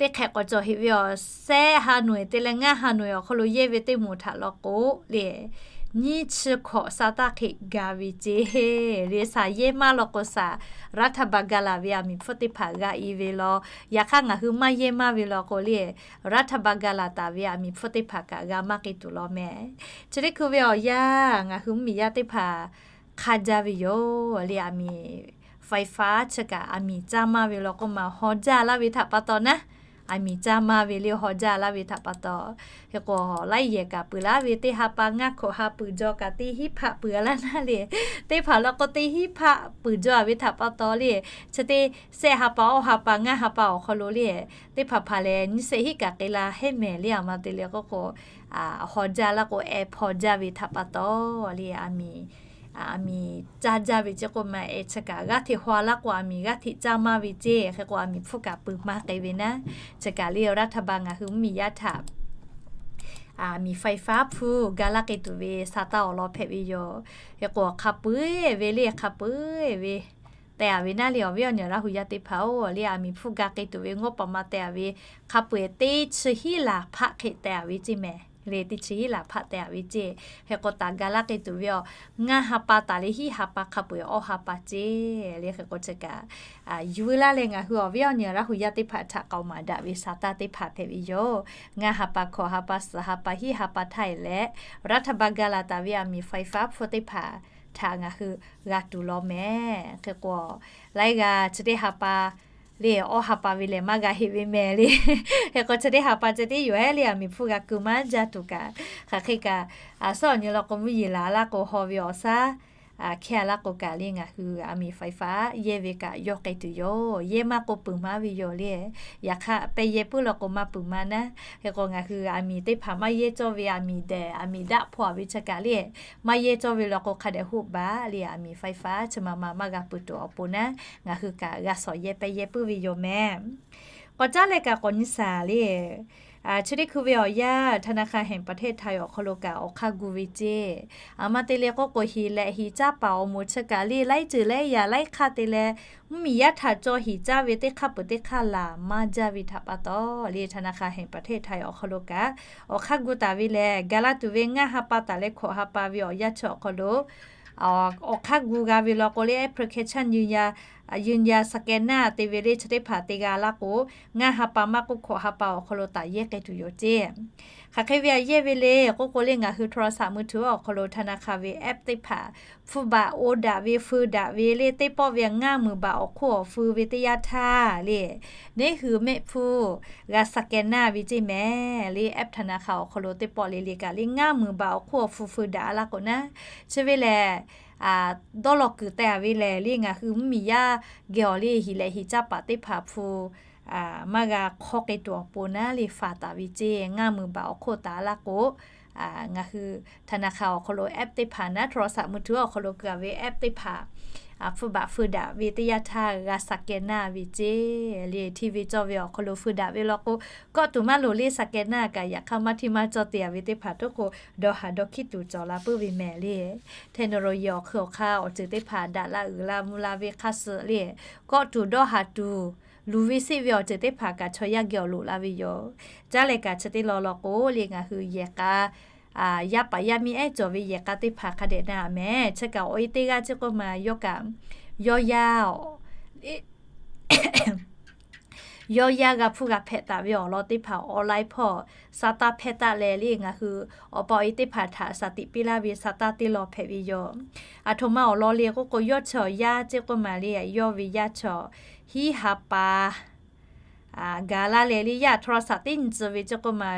teˇ hk'ehꞈ k'awꞈ cawˬ heꞈ ve aˬ, shehˆ ha nawˬ-ehˬ te leh ngaˇ ha nawˬ-ehˬ awˬ hk'aw lo yehˇ ve teˇ moˍ htaꞈ law k'o le, nyiˇ chi hkawꞈ sa taˇ hk'e ga ve ceˇ le. Shaˍ yehˇ maˇ law k'o shaˍ, รัฐบาล ga laˬ ve aˬ miˍ hpfuhˇ teˇ hpaˍ g'a e ve law. Yaꞈ hk'aˇ ngaˬ hui maˇ yehˇ maˇ ve law k'o le, รัฐบาล ga laˬ taˍ ve aˬ miˍ hpfuhˇ teˇ hpaˍ kaꞈ g'a maˇ k'ai tuˬ law mehˍ. Chi teˇ hkui ve awˬ yanˇ, ngaˬ hui mvuhˇmiˬ yaˇ teˇ hpaˍ hk'a jaˇ ve yoˬ le. Aˬ miˍ ไฟฟ้า chi kaꞈ aˬ miˍ caˇ maˇ ve law k'o maˬ haw jaˇ laˇ ve htaꞈ pa taw naˉ, aˬ miˍ caˇ maˇ ve le haw jaˇ laˇ ve htaꞈ pa taw. Hk'e k'o, laiˉ yehˬ kaꞈ peuˬ laˇ ve teˇ ha pa ngaˇ hkawꞈ ha peuˬ jaw kaꞈ teˇ hinˉ hpaˆ peuˬ a laˇ naˉ le, teˇ hpaˍ law k'o teˇ hinˉ hpaˆ peuˬ jaw a ve htaꞈ pa taw le, chi teˇ shehˆ ha pa, awˇ ha pa, ngaˇ ha pa awˬ hk'aw lo le, teˇ hpaˍ hpaˍ lehˬ nyiˇ shehˆ hinˉ kaꞈ k'ai la heˆ mehˍ le. Aˬ ma te le k'oˆ k'o, haw jaˇ laˇ k'o, ehˉ hpaw jaˇ ve htaꞈ pa taw le, aˬ miˍ, aˬ miˍ caˇ jaˇ ve ceˇ k'oˆ ma, ehˉ chi kaꞈ g'aˇ hteꞈ haw laˇ k'o, aˬ miˍ g'aˇ hteꞈ caˇ maˇ ve ceˇ. Hk'e k'o, aˬ miˍ hpfuhˇ kaꞈ peuˬ maˇ k'ai ve naˉ, chi kaꞈ le รัฐบาล ngaˬ hui mvuhˇmiˬ yaˇ htaꞈ aˬ miˍ ไฟฟ้า hpfuhˇ ga laˇ k'ai tuˬ ve sa taˇ awˬ lawn hpehꞈ ve yoˬ. Hk'e k'o, hk'a peu-eˬ ve le, hk'a peu-eˬ ve teh a ve naˉ le, awˬ viˉ awˬ nyi Laˇhuˍ yaˇ teˇ hpaˍ-oˬ le, aˬ miˍ hpfuhˇ ga k'ai tuˬ ve ngawˇ paˍ ma teh a ve, hk'a peu-eˬ teˇ chi hiˉ laˬ hpaˆ hk'e teh a ve ceˇ mehˍ le, teˇ chi hiˉ laˬ hpaˆ teh a ve ceˇ. Hk'e k'o, taˍ ga laˇ k'ai tuˬ ve aˬ, ngaˇ ha pa taˍ leh hiˉ ha pa hk'a peu-eˬ awˇ ha pa ceˇ le. Hk'e k'o, chi kaꞈ yuˬ laˇ leh ngaˬ hui awˬ viˉ awˬ nyi Laˇhuˍ yaˇ teˇ hpaˍ htaꞈ k'aoˍ maˍ daꞈ ve sa taˇ teˇ hpaˍ hpehꞈ ve yoˬ. Ngaˇ ha pa, hkawꞈ ha pa, suhˍ ha pa, hiˉ ha pa htaˇ e leh, รัฐบาล ga laˬ taˍ ve aˬ miˍ ไฟฟ้า hpfuhˇ teˇ hpaˍ htaꞈ ngaˬ hui g'a tuˬ law mehˍ. Hk'e k'o, laiˉ g'aˇ chi teˇ ha pa le, awˇ ha pa ve lehˬ maˇ g'a heˆ ve mehˍ le. Hk'e k'o, chi teˇ ha pa ceh tiˉ yoˬ ehˉ le, aˬ miˍ hpfuhˇ g'a keu maˇ jaˇ tuˬ kaꞈ, hk'aˬ hk'e kaꞈ, a suhˉ awˬ nyi law k'o, mvuhˇ yeˬ laˬ laˇ k'o, haw ve awˬ shaˉ hkehˇ a laˇ k'o kaꞈ le, ngaˬ hui aˬ miˍ ไฟฟ้า yehˇ ve kaꞈ yawˇ k'ai tuˬ yoˬ. Yehˇ maˇ k'o peuˬ maˇ ve yoˬ le. Yaꞈ hk'aˇ, pehˇ yehˇ puiˉ law k'o maˇ peuˬ maˇ naˉ. Hk'e k'o, ngaˬ hui aˬ miˍ teˇ hpaˍ maˇ yehˇ cawˇ ve aˬ miˍ dehꞈ, aˬ miˍ daˆ hpaw a ve chi kaꞈ le, maˇ yehˇ cawˇ ve law k'o hk'a dehꞈ hoˆ baˬ le, aˬ miˍ ไฟฟ้า chi ma ma maˇ g'a peuˬ tuˬ awˬ pon naˉ, ngaˬ hui kaꞈ g'a shawˍ yehˇ pehˇ yehˇ puiˉ ve yoˬ mehˍ. K'awꞈ caˉ leh kaꞈ k'awꞈ nyi shaˍ le. Chi teˇ hkui ve awˬ yanˇ, ธนาคารแห่งประเทศไทย awˬ hk'aw lo kaꞈ awˬ hk'aˇ gu ve ceˇ. Aˬ ma te le k'oˆ k'o, hiˍ lehꞈ hiˍ caˇ paˍ awˬ moˍ chi kaꞈ le, laiˉ ceuˬ laiˉ yaꞈ laiˉ hk'aˇ te leh, mvuhˇmiˬ yaˇ htaꞈ caw hiˍ caˇ ve teˇ hk'aˇ peuˬ teˇ hk'aˇ laˬ maˇ jaˇ ve htaꞈ pa taw le, ธนาคารแห่งประเทศไทย awˬ hk'aw lo kaꞈ awˬ hk'aˇ gu taˍ ve lehˬ, ga laˇ tuˬ ve ngaˇ ha pa taˍ leh hkawꞈ ha pa ve awˬ yanˇ chi awˬ hk'aw lo awˬ hk'aˇ gu g'a ve law k'o le, application ยืนยัน ยืนยัน สแกนเนอร์ te ve le chi teˇ hpaˍ te g'a laˇ k'o, ngaˇ ha pa maˇ k'oˆ hkawꞈ ha pa awˬ hk'aw lo taˍ yehˇ k'ai tuˬ yoˬ ceˇ. Hk'aˬ hk'e ve a yehˇ ve le k'oˆ k'o le, ngaˬ hui โทรศัพท์มือถือ awˬ hk'aw lo ธนาคาร ve app teˇ hpaˍ hpfuh baꞈ oˇ daꞈ ve feu daꞈ ve le, teˇ pawˆ ve ngaˇ muiˬ baꞈ awˬ hk'oˆ awˬ feu ve teˇ yanˇ htaˇ le, neˇ hui mehˆ hpfuhˇ g'a สแกนเนอร์ ve ceˇ mehˍ le. App ธนาคาร awˬ hk'aw lo teˇ pawˆ le le kaꞈ le ngaˇ muiˬ baꞈ awˬ hk'oˆ awˬ feu feu daꞈ laˇ k'o naˉ, chi ve lehˬ dawˇ law kuiˬ teh a ve lehˬ le, ngaˬ hui mvuhˇ miˬ yaˇ geh awˬ le hiˍ leh hiˍ caˇ paˍ teˇ hpaˍ hpu maˇ g'a hk'awˇ k'ai tuˬ awˬ pon naˉ le, faˍ taˍ ve ceˇ. Ngaˇ muiˬ baꞈ awˬ hk'oˆ taˍ laˇ k'o, ngaˬ hui ธนาคาร awˬ hk'aw lo app teˇ hpaˍ naˉ, โทรศัพท์มือถือ awˬ hk'aw lo keu a ve app teˇ hpaˍ hpfuh baꞈ feu daꞈ ve teˇ yanˇ htaˇ g'a สแกนเนอร์ ve ceˇ le. Hteˇ ve cawˇ ve awˬ hk'aw lo feu daꞈ ve law k'o, kawˆ tuˬ maˇ loˍ le. สแกนเนอร์ kaꞈ yaꞈ hk'aˇ maˇ hteˇ maˇ cawˇ te a ve teˇ hpaˍ toˉ k'o, dawˇ haˍ dawˇ hkiˉ tuˬ cawˬ la puiˉ ve mehˍ le. Technology awˬ hk'eun awˬ hk'aˇ awˬ ceuˬ teˇ hpaˍ daꞈ la uiˍ la mvuh la ve hk'aˇ suh le, kawˆ tuˬ dawˇ haˍ tuˬ, luˬ ve seˆ ve awˬ ceuˬ teˇ hpaˍ kaꞈ chaw yaˇ geh awˬ loꞈ la ve yoˬ. Caˇ leh kaꞈ chi teˇ law law k'o le, ngaˬ hui yehˬ k'a, yaˇ paˍ yaˇ miˇ ehˉ cawˬ ve yehˬ k'a teˇ hpaˍ hk'a dehꞈ na mehˍ. Chi kaꞈ awˬ e teˇ g'aˇ ceˇ k'oˆ ma, yawˇ kaꞈ yawˇ yaˇ yawˇ yaˇ g'a hpuˇ g'a hpehꞈ taˍ ve awˬ lawn teˇ hpaˍ awˬ laiˉ hpawˇ sa taˇ hpehˇ taˆ leh le, ngaˬ hui awˬ pa awˬ e teˇ hpaˍ htaꞈ shaˍ tiꞈ piˇ laˇ ve sa taˇ teˇ law hpehꞈ ve yoˬ. Aˬ htoꞈ ma awˬ lawn le k'oˆ k'o, yawˇ chi awˬ yaˇ ceˇ k'oˆ ma le, yawˇ ve yaˇ chi hiˉ ha pa gaˬ laˇ leh le, yaˇ โทรศัพท์ teˇ nyi tcuh ve ceˇ k'oˆ ma,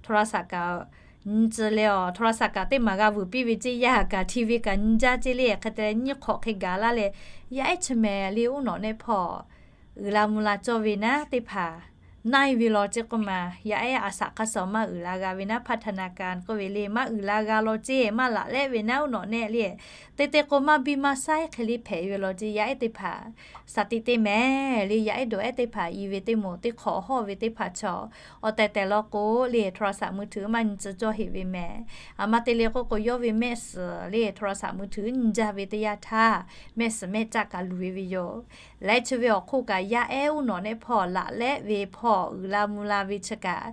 โทรศัพท์ kaꞈ nyi tcuh leh awˬ โทรศัพท์ kaꞈ teˇ maˬ g'a vuiˬ piˇ ve ceˇ, yaˇ kaꞈ ทีวี kaꞈ nyi jaˇ ceˇ le. Hk'e te leh nyiˇ hk'awꞈ hk'e gaˬ laˇ leh, yaˇ ehˉ chi mehˍ le uˉ nawꞈ nehˆ hpawˇ uiˍ la mvuh la cawˇ ve naˉ teˇ hpaˍ naˆ e ve law ceˇ k'oˆ ma, yaˇ ehˉ a shaꞈ hk'aˇ suh maˇ uiˍ la g'a ve naˉ, พัฒนาการ k'oˆ ve le, maˇ uiˍ la g'a law ceˇ, maˇ laꞈ lehˆ ve naˉ uˉ nawꞈ nehˆ le. Teˇ te k'o maˇ biˇ maˇ saiˉ hk'e le hpehꞈ ve law ceˇ, yaˇ ehˉ teˇ hpaˍ shaˍ tiꞈ te mehˍ le. Yaˇ ehˉ dawˬ ehˉ teˇ hpaˍ i ve teˇ moˍ teˇ hk'awꞈ hawˇ ve teˇ hpaˍ chaw awˬ tehˬ tehˬ law k'o le, โทรศัพท์มือถือ maˇ nyi tcuh cawˇ heˆ ve mehˍ. A ma te le k'oˆ k'o, yawˇ ve mehˆ suhˍ le โทรศัพท์มือถือ nyi jaˇ ve teˇ yanˇ htaˇ, mehˆ suhˍ mehˆ caˆ kaꞈ luˬ ve ve yoˬ. Laiˉ chi ve awˬ hk'oˆ kaꞈ yaˇ ehˉ uˉ nawꞈ nehˆ hpawˇ laꞈ lehˆ ve hpawˇ uiˍ la mvuh la ve chi kaꞈ,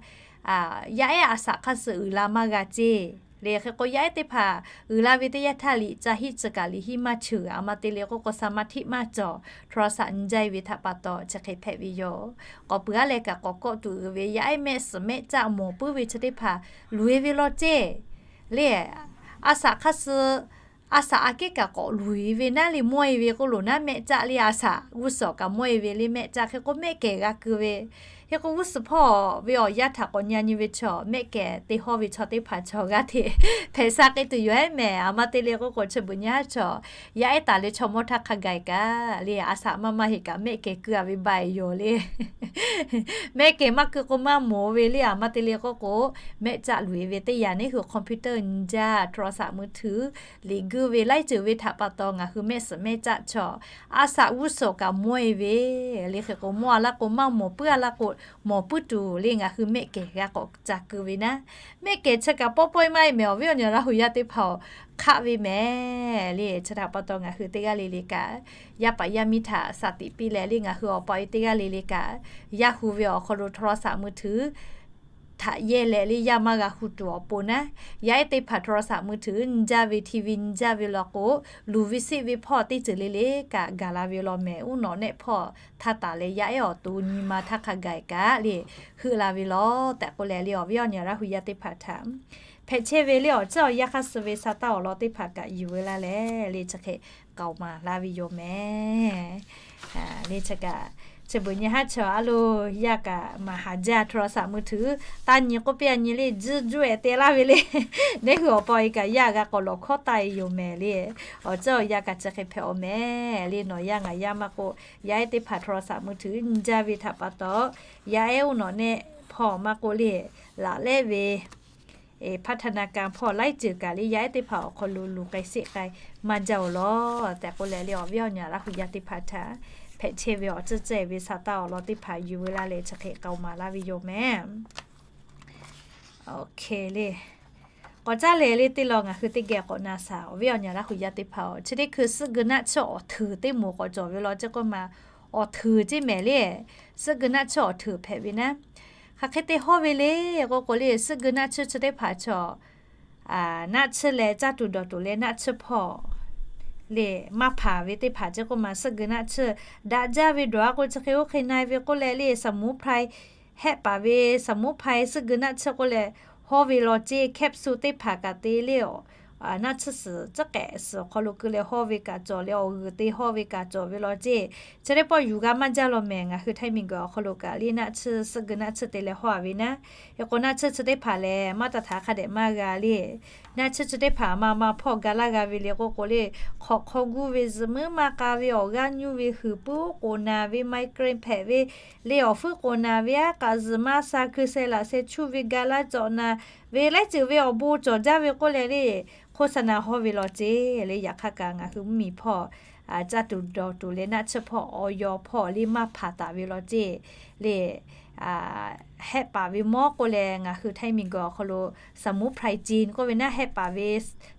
yaˇ ehˉ a shaꞈ hk'aˇ suh uiˍ la maˇ g'a ceˇ. Le hk'e k'o, yaˇ ehˉ teˇ hpaˍ uiˍ la ve teˇ yanˇ htaˇ liꞈ ca hiˆ tcuh kaꞈ liꞈ hiˆ maˇ cheuˬ. A ma te le k'oˆ k'o, สมาธิ maˇ cawˬ, โทรศัพท์ nyi jaˇ e ve htaꞈ pa taw chi hk'e hpehꞈ ve yoˬ. K'awꞈ puiˍ aˉ leh kaꞈ k'awꞈ kawˆ tuˬ uiˍ ve yaˇ ehˉ mehˆ suhˍ mehˆ caˆ mawˬ puiˉ ve chi teˇ hpaˍ luˬ e ve law ceˇ. Le a shaꞈ hk'aˇ suh a shaꞈ aꞈ kehˉ kaꞈ k'awꞈ luˬ e ve naˉ le, mawˇ e ve k'oˆ loˬ naˉ, mehˆ caˆ le a shaꞈ g'uˇ suhˍ kaꞈ mawˇ e ve le, mehˆ caˆ hk'e k'o mehˆ kehˬ g'a keu ve. Hk'e k'o g'uˇ suhˍ hpawˇ ve awˬ yanˇ htaꞈ k'awꞈ nyi nyi ve chaw, mehˆ kehˬ te hawˇ ve chaw teˇ hpaˍ chaw g'aˇ hteꞈ hpehꞈ sha k'ai tuˬ yoˬ ehˉ mehˍ. A ma te le k'oˆ k'o, chi beuꞈ nyi haˉ chaw yaˇ ehˉ taˍ leh chaw mawˇ htaˇ hk'a gaˬ e kaꞈ le, a shaꞈ maˇ maˇ heˆ kaꞈ mehˆ kehˬ keu a ve ba e yoˬ le. Mehˆ kehˬ maˇ keu k'o maˇ mawˬ ve le. A ma te le k'oˆ k'o, mehˆ caˆ luˬ e ve teˇ yanˇ neˇ hui คอมพิวเตอร์ nyi jaˇ, โทรศัพท์มือถือ liꞈ guˇ ve laiˉ ceuˬ ve htaꞈ pa taw ngaˬ hui mehˆ suhˍ mehˆ caˆ chaw a shaꞈ g'uˇ suhˍ kaꞈ mawˇ e ve le. Hk'e k'o mawˇ a laˇ k'o maˇ mawˬ puiˉ a laˇ k'o, mawˬ puiˉ tuˬ le ngaˬ hui mehˆ kehˬ g'a k'awꞈ ca keu ve naˉ. Mehˆ kehˬ chi kaꞈ pawˆ pawehˇ maˇ e mehˍ awˬ viˉ awˬ nyi Laˇ hu yaˇ teˇ hpaˍ-oˬ, hk'aˆ ve mehˍ le. Chi htaꞈ pa taw ngaˬ hui teˇ g'aˇ le le kaꞈ yaˇ paˍ yaˇ miˇ htaꞈ shaˍ tiꞈ piˇ leh le, ngaˬ hui awˬ pa awˬ e teˇ g'aˇ le le kaꞈ yaˇ hu ve awˬ hk'aw lo โทรศัพท์มือถือ htaꞈ yehˇ leh le yaˇ maˇ g'a hu tuˬ awˬ pon naˉ, yaˇ ehˉ teˇ hpaˍ โทรศัพท์มือถือ nyi jaˇ ve ทีวี nyi jaˇ ve law k'o, luˬ ve seˆ ve hpawˇ teˇ ceuˬ le le kaꞈ gaˬ la ve law mehˍ. Uˉ nawꞈ nehˆ hpawˇ htaˇ taˍ leh yaˇ ehˉ awˬ to nyi ma htaˇ hk'a gaˬ e kaꞈ le heuˆ la ve law tehꞈ k'oˆ leh le, awˬ viˉ awˬ nyi Laˇ hu yaˇ teˇ hpaˍ htaꞈ hpehꞈ chehˇ ve le awˬ ceuˬ awˬ yanˇ hk'aˇ suh ve sa taˇ awˬ lawn teˇ hpaˍ kaꞈ yuˬ ve laˇ leh le chi hk'e k'aoˍ maˍ laˇ ve yoˬ mehˍ. Le chi kaꞈ chi beuꞈ nyi haˉ chaw a lo yaˇ kaꞈ maˍ haˍ jaˇ โทรศัพท์มือถือ taˇ nyi k'oˆ piˇ a nyi le, juˇ juˇ ehˍ te laˇ ve le. Neˇ hui awˬ pa awˬ e kaꞈ yaˇ g'a k'awꞈ lawˬ hkawˉ taˇ e yoˬ mehˍ le. Awˬ ceuˬ awˬ yanˇ kaꞈ chi hk'e hpehꞈ awˬ mehˍ le. Nawˬ yaˇ ngaˬ yaˇ maˇ k'oˆ, yaˇ ehˉ teˇ hpaˍ โทรศัพท์มือถือ nyi jaˇ ve htaꞈ pa taw, yaˇ ehˉ uˉ nawꞈ nehˆ hpawˇ maˇ k'oˆ le, laꞈ lehˆ ve พัฒนาการ hpawˇ laiˉ ceuˬ kaꞈ le yaˇ ehˉ teˇ hpaˍ awˬ hk'aw lo luˬ k'ai seˆ k'ai maˇ jaˇ awˬ lawn tehꞈ k'oˆ leh le, awˬ viˉ awˬ nyi Laˇ hu yaˇ teˇ hpaˍ htaꞈ hpehꞈ chehˇ ve awˬ ceuˬ ceh ve sa taˇ awˬ lawn teˇ hpaˍ yuˬ ve laˇ leh chi hk'e k'aoˍ maˍ laˇ ve yoˬ mehˍ. Oˇ hk'e le, k'awꞈ caˇ leh le teˇ law ngaˬ hui teˇ geh k'awꞈ na shaˍ, awˬ viˉ awˬ nyi Laˇ hu yaˇ teˇ hpaˍ-oˬ, chi teˇ hkui suhˆ geu naˆ tsuhˇ awˬ hteuˍ teˇ moˍ k'awꞈ cawˬ ve law ceˇ k'oˆ ma, awˬ hteuˍ ceˇ mehˍ le. Suhˆ geu naˆ tsuhˇ awˬ hteuˍ hpehꞈ ve naˉ, hk'aˬ hk'e te hawˇ ve le k'oˆ k'o le, suhˆ geu naˆ tsuhˇ chi teˇ hpaˍ chaw naˆ tsuhˇ leh caˇ tuˬ dawˬ tuˬ leh naˆ tsuhˇ hpawˇ le maˇ hpanˍ ve teˇ hpaˍ ceˇ k'oˆ ma suhˆ geu naˆ tsuhˇ daꞈ jaˇ ve dawˬ a k'o chi hk'e oˇ hk'e na-e ve k'oˆ leh le สมุนไพร hehˆ paˍ ve สมุนไพร suhˆ geu naˆ tsuhˇ k'oˆ leh hawˇ ve law ceˇ. Capsule teˇ hpaˍ kaꞈ te le naˆ tsuhˇ suhˍ tcuhˉ k'ehꞈ suhˍ awˬ hk'aw lo keu leh hawˇ ve kaꞈ cawˬ leh awˬ g'uiˬ te hawˇ ve kaꞈ cawˬ ve law ceˇ. Chi teˇ pawˆ yuˬ g'a maˇ jaˇ law mehˍ. Ngaˬ hui Htaiˇ miˬguiˬ awˬ hk'aw lo kaꞈ le naˆ tsuhˇ suhˆ geu naˆ tsuhˇ te leh hawˇ a ve naˉ. Hk'e k'o naˆ tsuhˇ chi teˇ hpaˍ lehˬ maˇ taˍ htaꞈ hk'a dehꞈ maˇ g'a le. Naˆ tsuhˇ chi teˇ hpaˍ ma ma hpawˇ ga laˇ g'a ve le k'oˆ k'o le, hk'awꞈ hk'aw guˇ ve zuhꞈ muiˉ maˇ k'a ve awˬ g'aˇ nyuˇ ve huiˍ puiˉ k'oˍ naˍ ve micraneˍ hpehꞈ ve le awˬ fuiˉ k'oˍ naˍ ve aˉ k'aꞈ zuhꞈ maˇ sa keu seh laꞈ seh chuˇ ve ga laˇ cawꞈ naˍ ve laiˉ ceuˬ ve awˬ bon cawˬ jaˇ ve k'oˆ leh le โฆษณา hawˇ ve law ceˇ le. Yaꞈ hk'aˇ kaꞈ ngaˬ hui mvuhˇmiˬ hpawˇ caˇ tuˬ dawˬ tuˬ leh naˆ tsuhˇ hpawˇ awˬ yaw hpawˇ le maˇ hpanˍ taˍ ve law ceˇ le. Hehˆ paˍ ve mawˇ k'oˆ leh ngaˬ hui Htaiˇ miˬguiˬ awˬ hk'aw lo สมุนไพรจีน k'oˆ ve naˉ hehˆ paˍ ve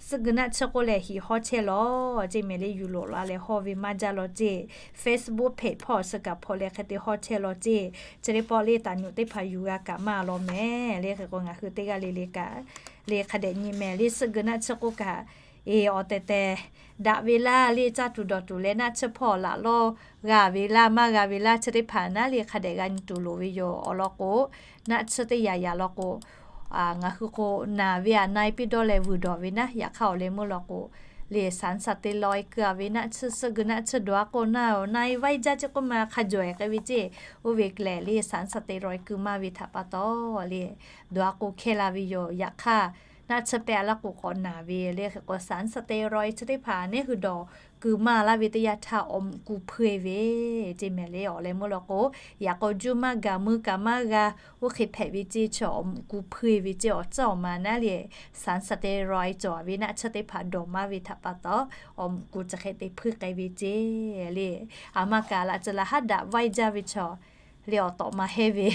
suhˆ geu naˆ tsuhˇ k'oˆ leh hiꞈ hawˇ chehˇ law ceˇ mehˍ le. Yuˬ loꞈ la leh hawˇ ve maˇ jaˇ law ceˇ. Facebook hpehꞈ hpawˇ suh kaꞈ hpawˇ leh hk'e te hawˇ chehˇ law ceˇ. Chi teˇ pawˆ le taˍ nyoꞈ teˇ hpaˍ yuˬ g'a kaꞈ maˇ law mehˍ le. Hk'e k'o ngaˬ hui teˇ g'aˇ le le kaꞈ le hk'a dehꞈ nyi mehˍ le suhˆ geu naˆ tsuhˇ k'oˆ kaꞈ eˬ awˬ tehˬ tehˬ daꞈ ve laˇ le caˇ tuˬ dawˬ tuˬ leh naˆ tsuhˇ hpawˇ laꞈ lawˇ g'a ve laˇ maˇ g'a ve laˇ chi teˇ hpaˍ naˉ le hk'a dehꞈ g'a nyi tuˬ loˍ ve yoˬ. Awˬ lawn k'o naˆ tsuhˇ teˇ yanˇ yanˇ lawn k'o ngaˬ hui k'o naˍ ve aꞈ na-e piˇ dawˇ leh vuiˬ dawˬ ve naˉ. Yaꞈ hk'aˇ awˬ leh meuˇ lawn k'o le สารสเตียรอยด์ keu a ve naˆ tsuhˇ suhˆ geu naˆ tsuhˇ dawˬ a k'o naˆ na-e vaiˇ jaˇ ceˇ k'oˆ ma hk'a jawˬ-eˬ k'ai ve ceˇ. Oˇ ve lehˬ le สารสเตียรอยด์ keu maˇ ve htaꞈ pa taw le dawˬ a k'o hkehˇ la ve yoˬ. Yaꞈ hk'aˇ naˆ tsuhˇ pehˇ a laˇ k'o k'awꞈ naˍ ve le. Hk'e k'o สารสเตียรอยด์ chi teˇ hpaˍ neˉ hui dawˬ keu maˇ laˇ ve teˇ yanˇ htaˇ awˬ mvuhꞈ ku hpeuˇ-e ve ceˇ mehˍ le. Awˬ leh meuˇ lawn k'o yaꞈ k'aw juˇ maˇ gaˬ mui kaꞈ maˇ g'a oˇ hk'e hpehꞈ ve ceˇ. Chi awˬ mvuhꞈ ku hpeuˇ-e ve ceˇ. Awˬ tcuhˉ awˬ ma naˉ le สารสเตียรอยด์ cawˬ ve naˆ tsuhˇ teˇ hpaˍ dawˬ maˇ ve htaꞈ pa taw awˬ mvuhꞈ ku chi hk'e te hpeuˇ k'ai ve ceˇ le. Aˬ ma kaꞈ laꞈ ceuˬ laˬ haˉ daꞈ vaiˇ jaˇ ve chaw le awˬ tawꞈ ma hehˇ ve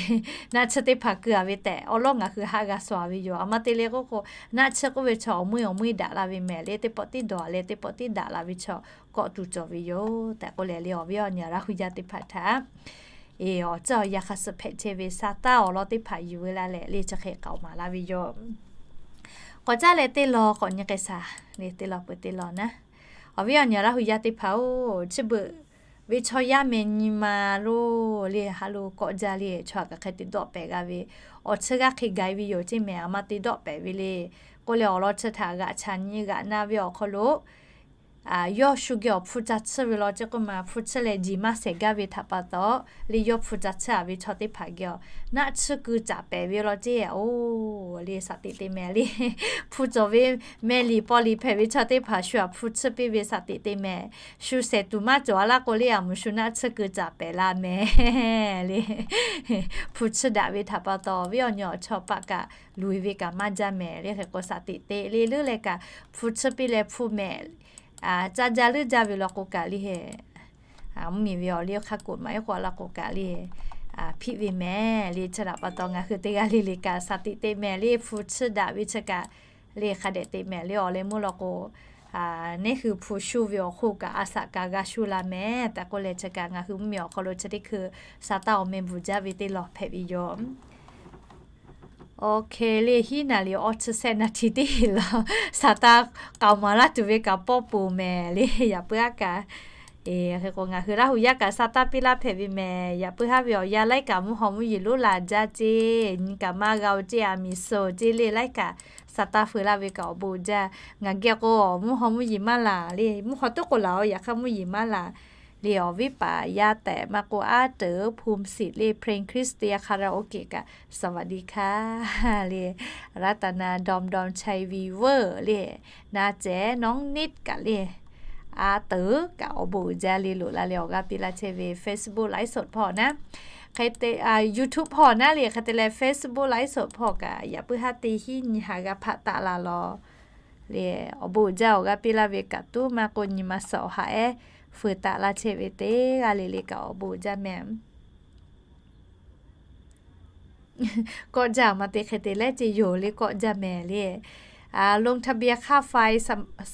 naˆ tsuhˇ teˇ hpaˍ keu a ve tehꞈ awˬ lawˉ ngaˬ hui haˆ g'a shuˍ a ve yoˬ. Aˬ ma te le k'oˆ k'o naˆ tsuhˇ k'oˆ ve chaw awˬ meuˇ awˬ meuˇ daꞈ la ve mehˍ le. Teˇ pawˆ tiˉ dawˬ a leh teˇ pawˆ tiˉ daꞈ la ve chaw kawˆ tuˬ cawˬ ve yoˬ tehꞈ k'oˆ leh le awˬ viˉ awˬ nyi Laˇ hu yaˇ teˇ hpaˍ htaꞈ eˬ awˬ tcuhˉ awˬ yanˇ hk'a suh hpehꞈ chehˇ ve sa taˇ awˬ lawn teˇ hpaˍ yuˬ ve la leh le chi hk'e k'aoˍ maˍ laˇ ve yoˬ. K'awꞈ caˉ leh teˇ law k'awꞈ nyi k'ai shaˍ le teˇ law peuˬ teˇ law naˉ. Awˬ viˉ awˬ nyi Laˇ hu yaˇ teˇ hpaˍ-oˬ, chi beuꞈ ve chaw yaˇ meh nyi ma lo le ha lo kawˆ jaˇ le chaw htaꞈ kaꞈ hk'e te dawˆ pehˍ g'a ve awˬ chi g'aˇ hk'e gaˬ-e ve yoˬ ceˇ mehˍ. Aˬ ma te dawˆ pehˍ ve le k'oˆ leh awˬ lawn chi htaꞈ g'aꞈ chaꞈ nyi g'aꞈ na ve awˬ hk'aw lo yawˇ shu geh awˬ hpu ca tsuhˇ ve law ceˇ k'oˆ ma hpu tsuhˇ leh jiˬ maˇ shehˍ gaˇ ve htaꞈ pa taw le yawˇ hpu ca tsuhˇ a ve chaw teˇ hpaˍ geh awˬ naˆ tsuhˇ keu caˍ pehˍ ve law ceˇ. Oˬ le shaˍ tiꞈ te mehˍ le hpu cawˬ ve meh liꞈ paw liꞈ hpehꞈ ve chaw teˇ hpaˍ shu aꞈ hpu tsuhˇ piˇ ve shaˍ tiꞈ te mehˍ. Shu shehˍ tuˬ maˇ cawˬ a laˇ k'o le aˬ mvuhˬ shu naˆ tsuhˇ keu caˍ pehˍ la mehˍ le hpu tsuhˇ daꞈ ve htaꞈ pa taw viˉ awˬ nyi awˬ chawˇ paˆ kaꞈ luˬ-e ve kaꞈ maˇ jaˇ mehˍ le. Hk'e k'o shaˍ tiꞈ te le leuˉ leh kaꞈ hpu tsuhˇ piˇ leh hpu mehˍ caˇ jaˇ leuˉ jaˇ ve law k'o kaꞈ le mvuhˇmiˬ ve awˬ liˇ hk'a k'oꞈ maˍ iˉ k'o a laˇ k'o kaꞈ le hpiˆ ve mehˍ le. Chi htaꞈ pa taw ngaˬ hui teˇ g'aˇ le le kaꞈ shaˍ tiꞈ te mehˍ le hpu tsuhˇ daꞈ ve chi kaꞈ le hk'a dehꞈ te mehˍ le. Awˬ leh meuˇ law k'o neˉ hui hpu shu ve awˬ hk'oˆ kaꞈ a shaꞈ kaꞈ g'a shu la mehˍ tehꞈ k'oˆ leh chi kaꞈ ngaˬ hui mvuhˇmiˬ awˬ hk'aw lo chi teˇ hkui sa taˇ awˬ meh bvuhˬ jaˇ ve teˇ law hpehꞈ ve yoˬ. Oˇ hk'e le hiˉ naˍ liˍ awˬ chi sehˆ naˍ htiˍ teˇ heˍ law sa taˇ k'aoˍ maˍ laˇ tuˬ ve kaꞈ pawˇ poˬ mehˍ le. Yaꞈ puiˉ haˉ kaꞈ hk'e k'o ngaˬ hui Laˇ hu yaˇ kaꞈ sa taˇ piˇ laˇ hpehꞈ ve mehˍ. Yaꞈ puiˉ haˉ ve awˬ yanˇ laiˉ kaꞈ mvuhˇ haw mvuhˇ yeˬ lonˉ la jaˇ ceˇ nyi kaꞈ maˇ g'a-o ceˇ a miˬ suh ceˇ le laiˉ kaꞈ sa taˇ feu laˇ ve kaꞈ awˬ bon jaˇ. Ngaˬ geh k'o mvuhˇ haw mvuhˇ yeˬ maˇ laˬ le mvuhˇ haw toˉ k'o laˬ-o yaꞈ hk'aˇ mvuhˇ yeˬ maˇ laˬ le. Awˬ viˉ paˍ yaˇ tehꞈ maˇ k'oˆ aˉ teuˍ ภูมิสิทธิ์ le Prince Christian Karaoke kaꞈ สวัสดีค่ะ le รัตนา ดอมดอมชัย วีเวอร์ le นาแจ๋ น้องนิด kaꞈ le a teuˍ kaꞈ awˬ bon uiˍ jaˇ le loꞈ la leh awˬ g'aˇ piˇ laˇ chehˇ ve Facebook ไลฟ์สด hpawˇ naˉ hk'e te YouTube hpawˇ naˉ le hk'e te leh Facebook ไลฟ์สด hpawˇ kaꞈ yaꞈ puiˉ haˉ teˇ hiˉ nyi ha g'a hpaꞈ taˆ la law le awˬ bon uiˍ jaˇ awˬ g'aˇ piˇ laˇ ve kaꞈ tuˉ maˇ k'oˆ nyi ma suhˍ awˬ ha ehˉ feu taˆ laˇ chehˇ ve teˇ g'aˇ le le kaꞈ awˬ bon uiˍ jaˇ mehˍ. Kawˆ jaˇ ma te hk'e te leh ceˇ yoˬ le kawˆ jaˇ mehˍ le. ลงทะเบียนค่าไฟ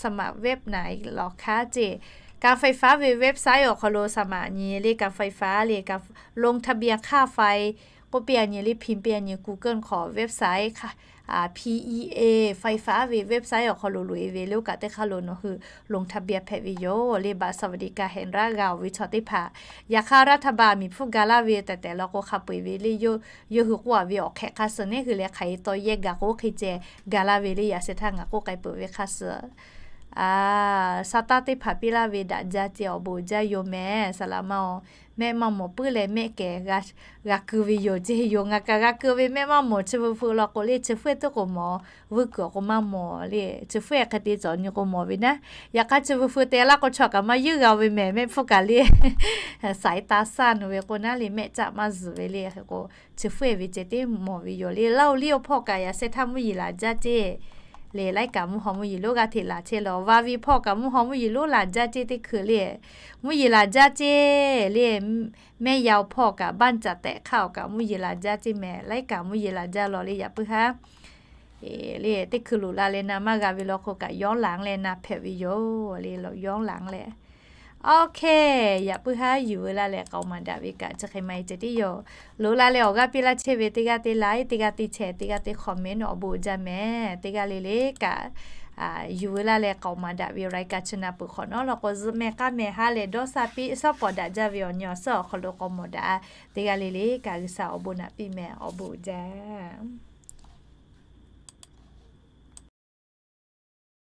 สมัครเว็บไหนเหรอคะ ceˇ การไฟฟ้า ve website awˬ hk'aw lo สมัคร nyi le การไฟฟ้า le ลงทะเบียนค่าไฟ k'oˆ k'oˆ piˇ a nyi le, พิมพ์ piˇ a nyi Google hk'aw website hk'a, P E A ไฟฟ้า ve website awˬ hk'aw lo loꞈ e ve le, oˇ kaꞈ teˇ hk'aˇ lo nawˬ hui ลงทะเบียน hpehꞈ ve yoˬ le. Baꞈ สวัสดิการแห่งรัฐ g'a-oˬ ve chaw teˇ hpaˍ, yaꞈ hk'aˇ รัฐบาล miˬ hpfuhˇ ga laˇ ve tehꞈ tehꞈ law k'o hk'a peu-eˬ ve le, yawˇ hui k'oˆ a ve awˬ hk'ehꞈ hk'a suh neˉ hui leh hk'aˬ hk'e taw yehˇ gaˬ k'o hk'e ceh ga laˇ ve le. Yaꞈ sheh htaˇ ngaˬ k'oˆ k'ai peuˬ ve hk'a suh, a, sa taˇ teˇ hpaˍ piˇ laˇ ve daꞈ jaˇ ceh awˬ bon jaˇ yoˬ mehˍ. Saˍ laꞈ ma-oˬ, mehˆ maˇ mawˬ puiˉ leh mehˆ kehˬ g'a keu ve yoˬ ceh yoˬ. Ngaˬ kaꞈ g'a keu ve mehˆ maˇ mawˬ. Chi beuꞈ hpu law k'o le, chi hpfuhˇ tuˉ k'o mawˬ, vuiˇ kuiˬ awˬ k'o maˇ mawˬ le. Chi hpfuhˇ hk'e te cawˬ nyi k'o mawˬ ve naˉ. Yaꞈ hk'aˇ chi beuꞈ hpu te laˇ k'o chaw kaꞈ maˇ yeuˇ g'a ve mehˍ, mehˆ hpfuhˇ kaꞈ le สายตาสั้น ve k'o naˉ le, mehˆ caˆ maˇ zuhˬ ve le. Hk'e k'o chi hpfuhˇ ve ceh teˇ mawˬ ve yoˬ le. Laˇ-oˬ, liˇ-oˬ, hpawˇ kaꞈ yaꞈ sheh htaˇ mvuhˇ yeˬ laˬ jaˇ ceˇ le. Laiˉ kaꞈ mvuhˇ haw mvuhˇ yeˬ lonˉ g'a hteꞈ laˬ chehˇ lawˬ. Va ve hpawˇ kaꞈ mvuhˇ haw mvuhˇ yeˬ lonˉ laˬ jaˇ ceˇ teˇ hkui le. Mvuhˇ yeˬ laˬ jaˇ ceˇ le. Mehˇ yaˇ-oˬ, hpawˇ kaꞈ บ้านจัด tehꞈ hk'aˇ awˬ kaꞈ mvuhˇ yeˬ laˬ jaˇ ceˇ mehˍ. Laiˉ kaꞈ mvuhˇ yeˬ laˬ jaˇ lawˬ le. Yaꞈ puiˉ haˉ le, teˇ hkui loꞈ la leh na maˇ g'a ve law k'o kaꞈ ย้อนหลัง leh na hpehꞈ ve yoˬ le. ย้อนหลัง leh, OK, yaꞈ puiˉ haˉ yuˬ veu la leh k'aoˍ maˍ daꞈ ve kaꞈ chi hk'e maˇ heˆ ceh tiˉ yoˬ. Loꞈ la leh awˬ g'aˇ piˇ laˇ chehˇ ve teˇ g'aˇ teˇ like, teˇ g'aˇ teˇ share, teˇ g'aˇ teˇ comment awˬ bon jaˇ mehˍ. Teˇ g'aˇ le le kaꞈ yuˬ veu la leh k'aoˍ maˍ daꞈ ve รายการ chi na peuˬ hk'awꞈ nawˉ law k'o zuhꞈ meh k'aˉ meh haˉ leh dawˇ sha piˇ, suhˉ pawˍ daꞈ jaˇ ve awˬ nyi awˬ suhˉ awˬ hk'aw lo k'aw mawˬ daꞈ. Teˇ g'aˇ le le kaꞈ G'uiˬsha awˬ bon naꞈ piˇ mehˍ. Awˬ bon jaˇ.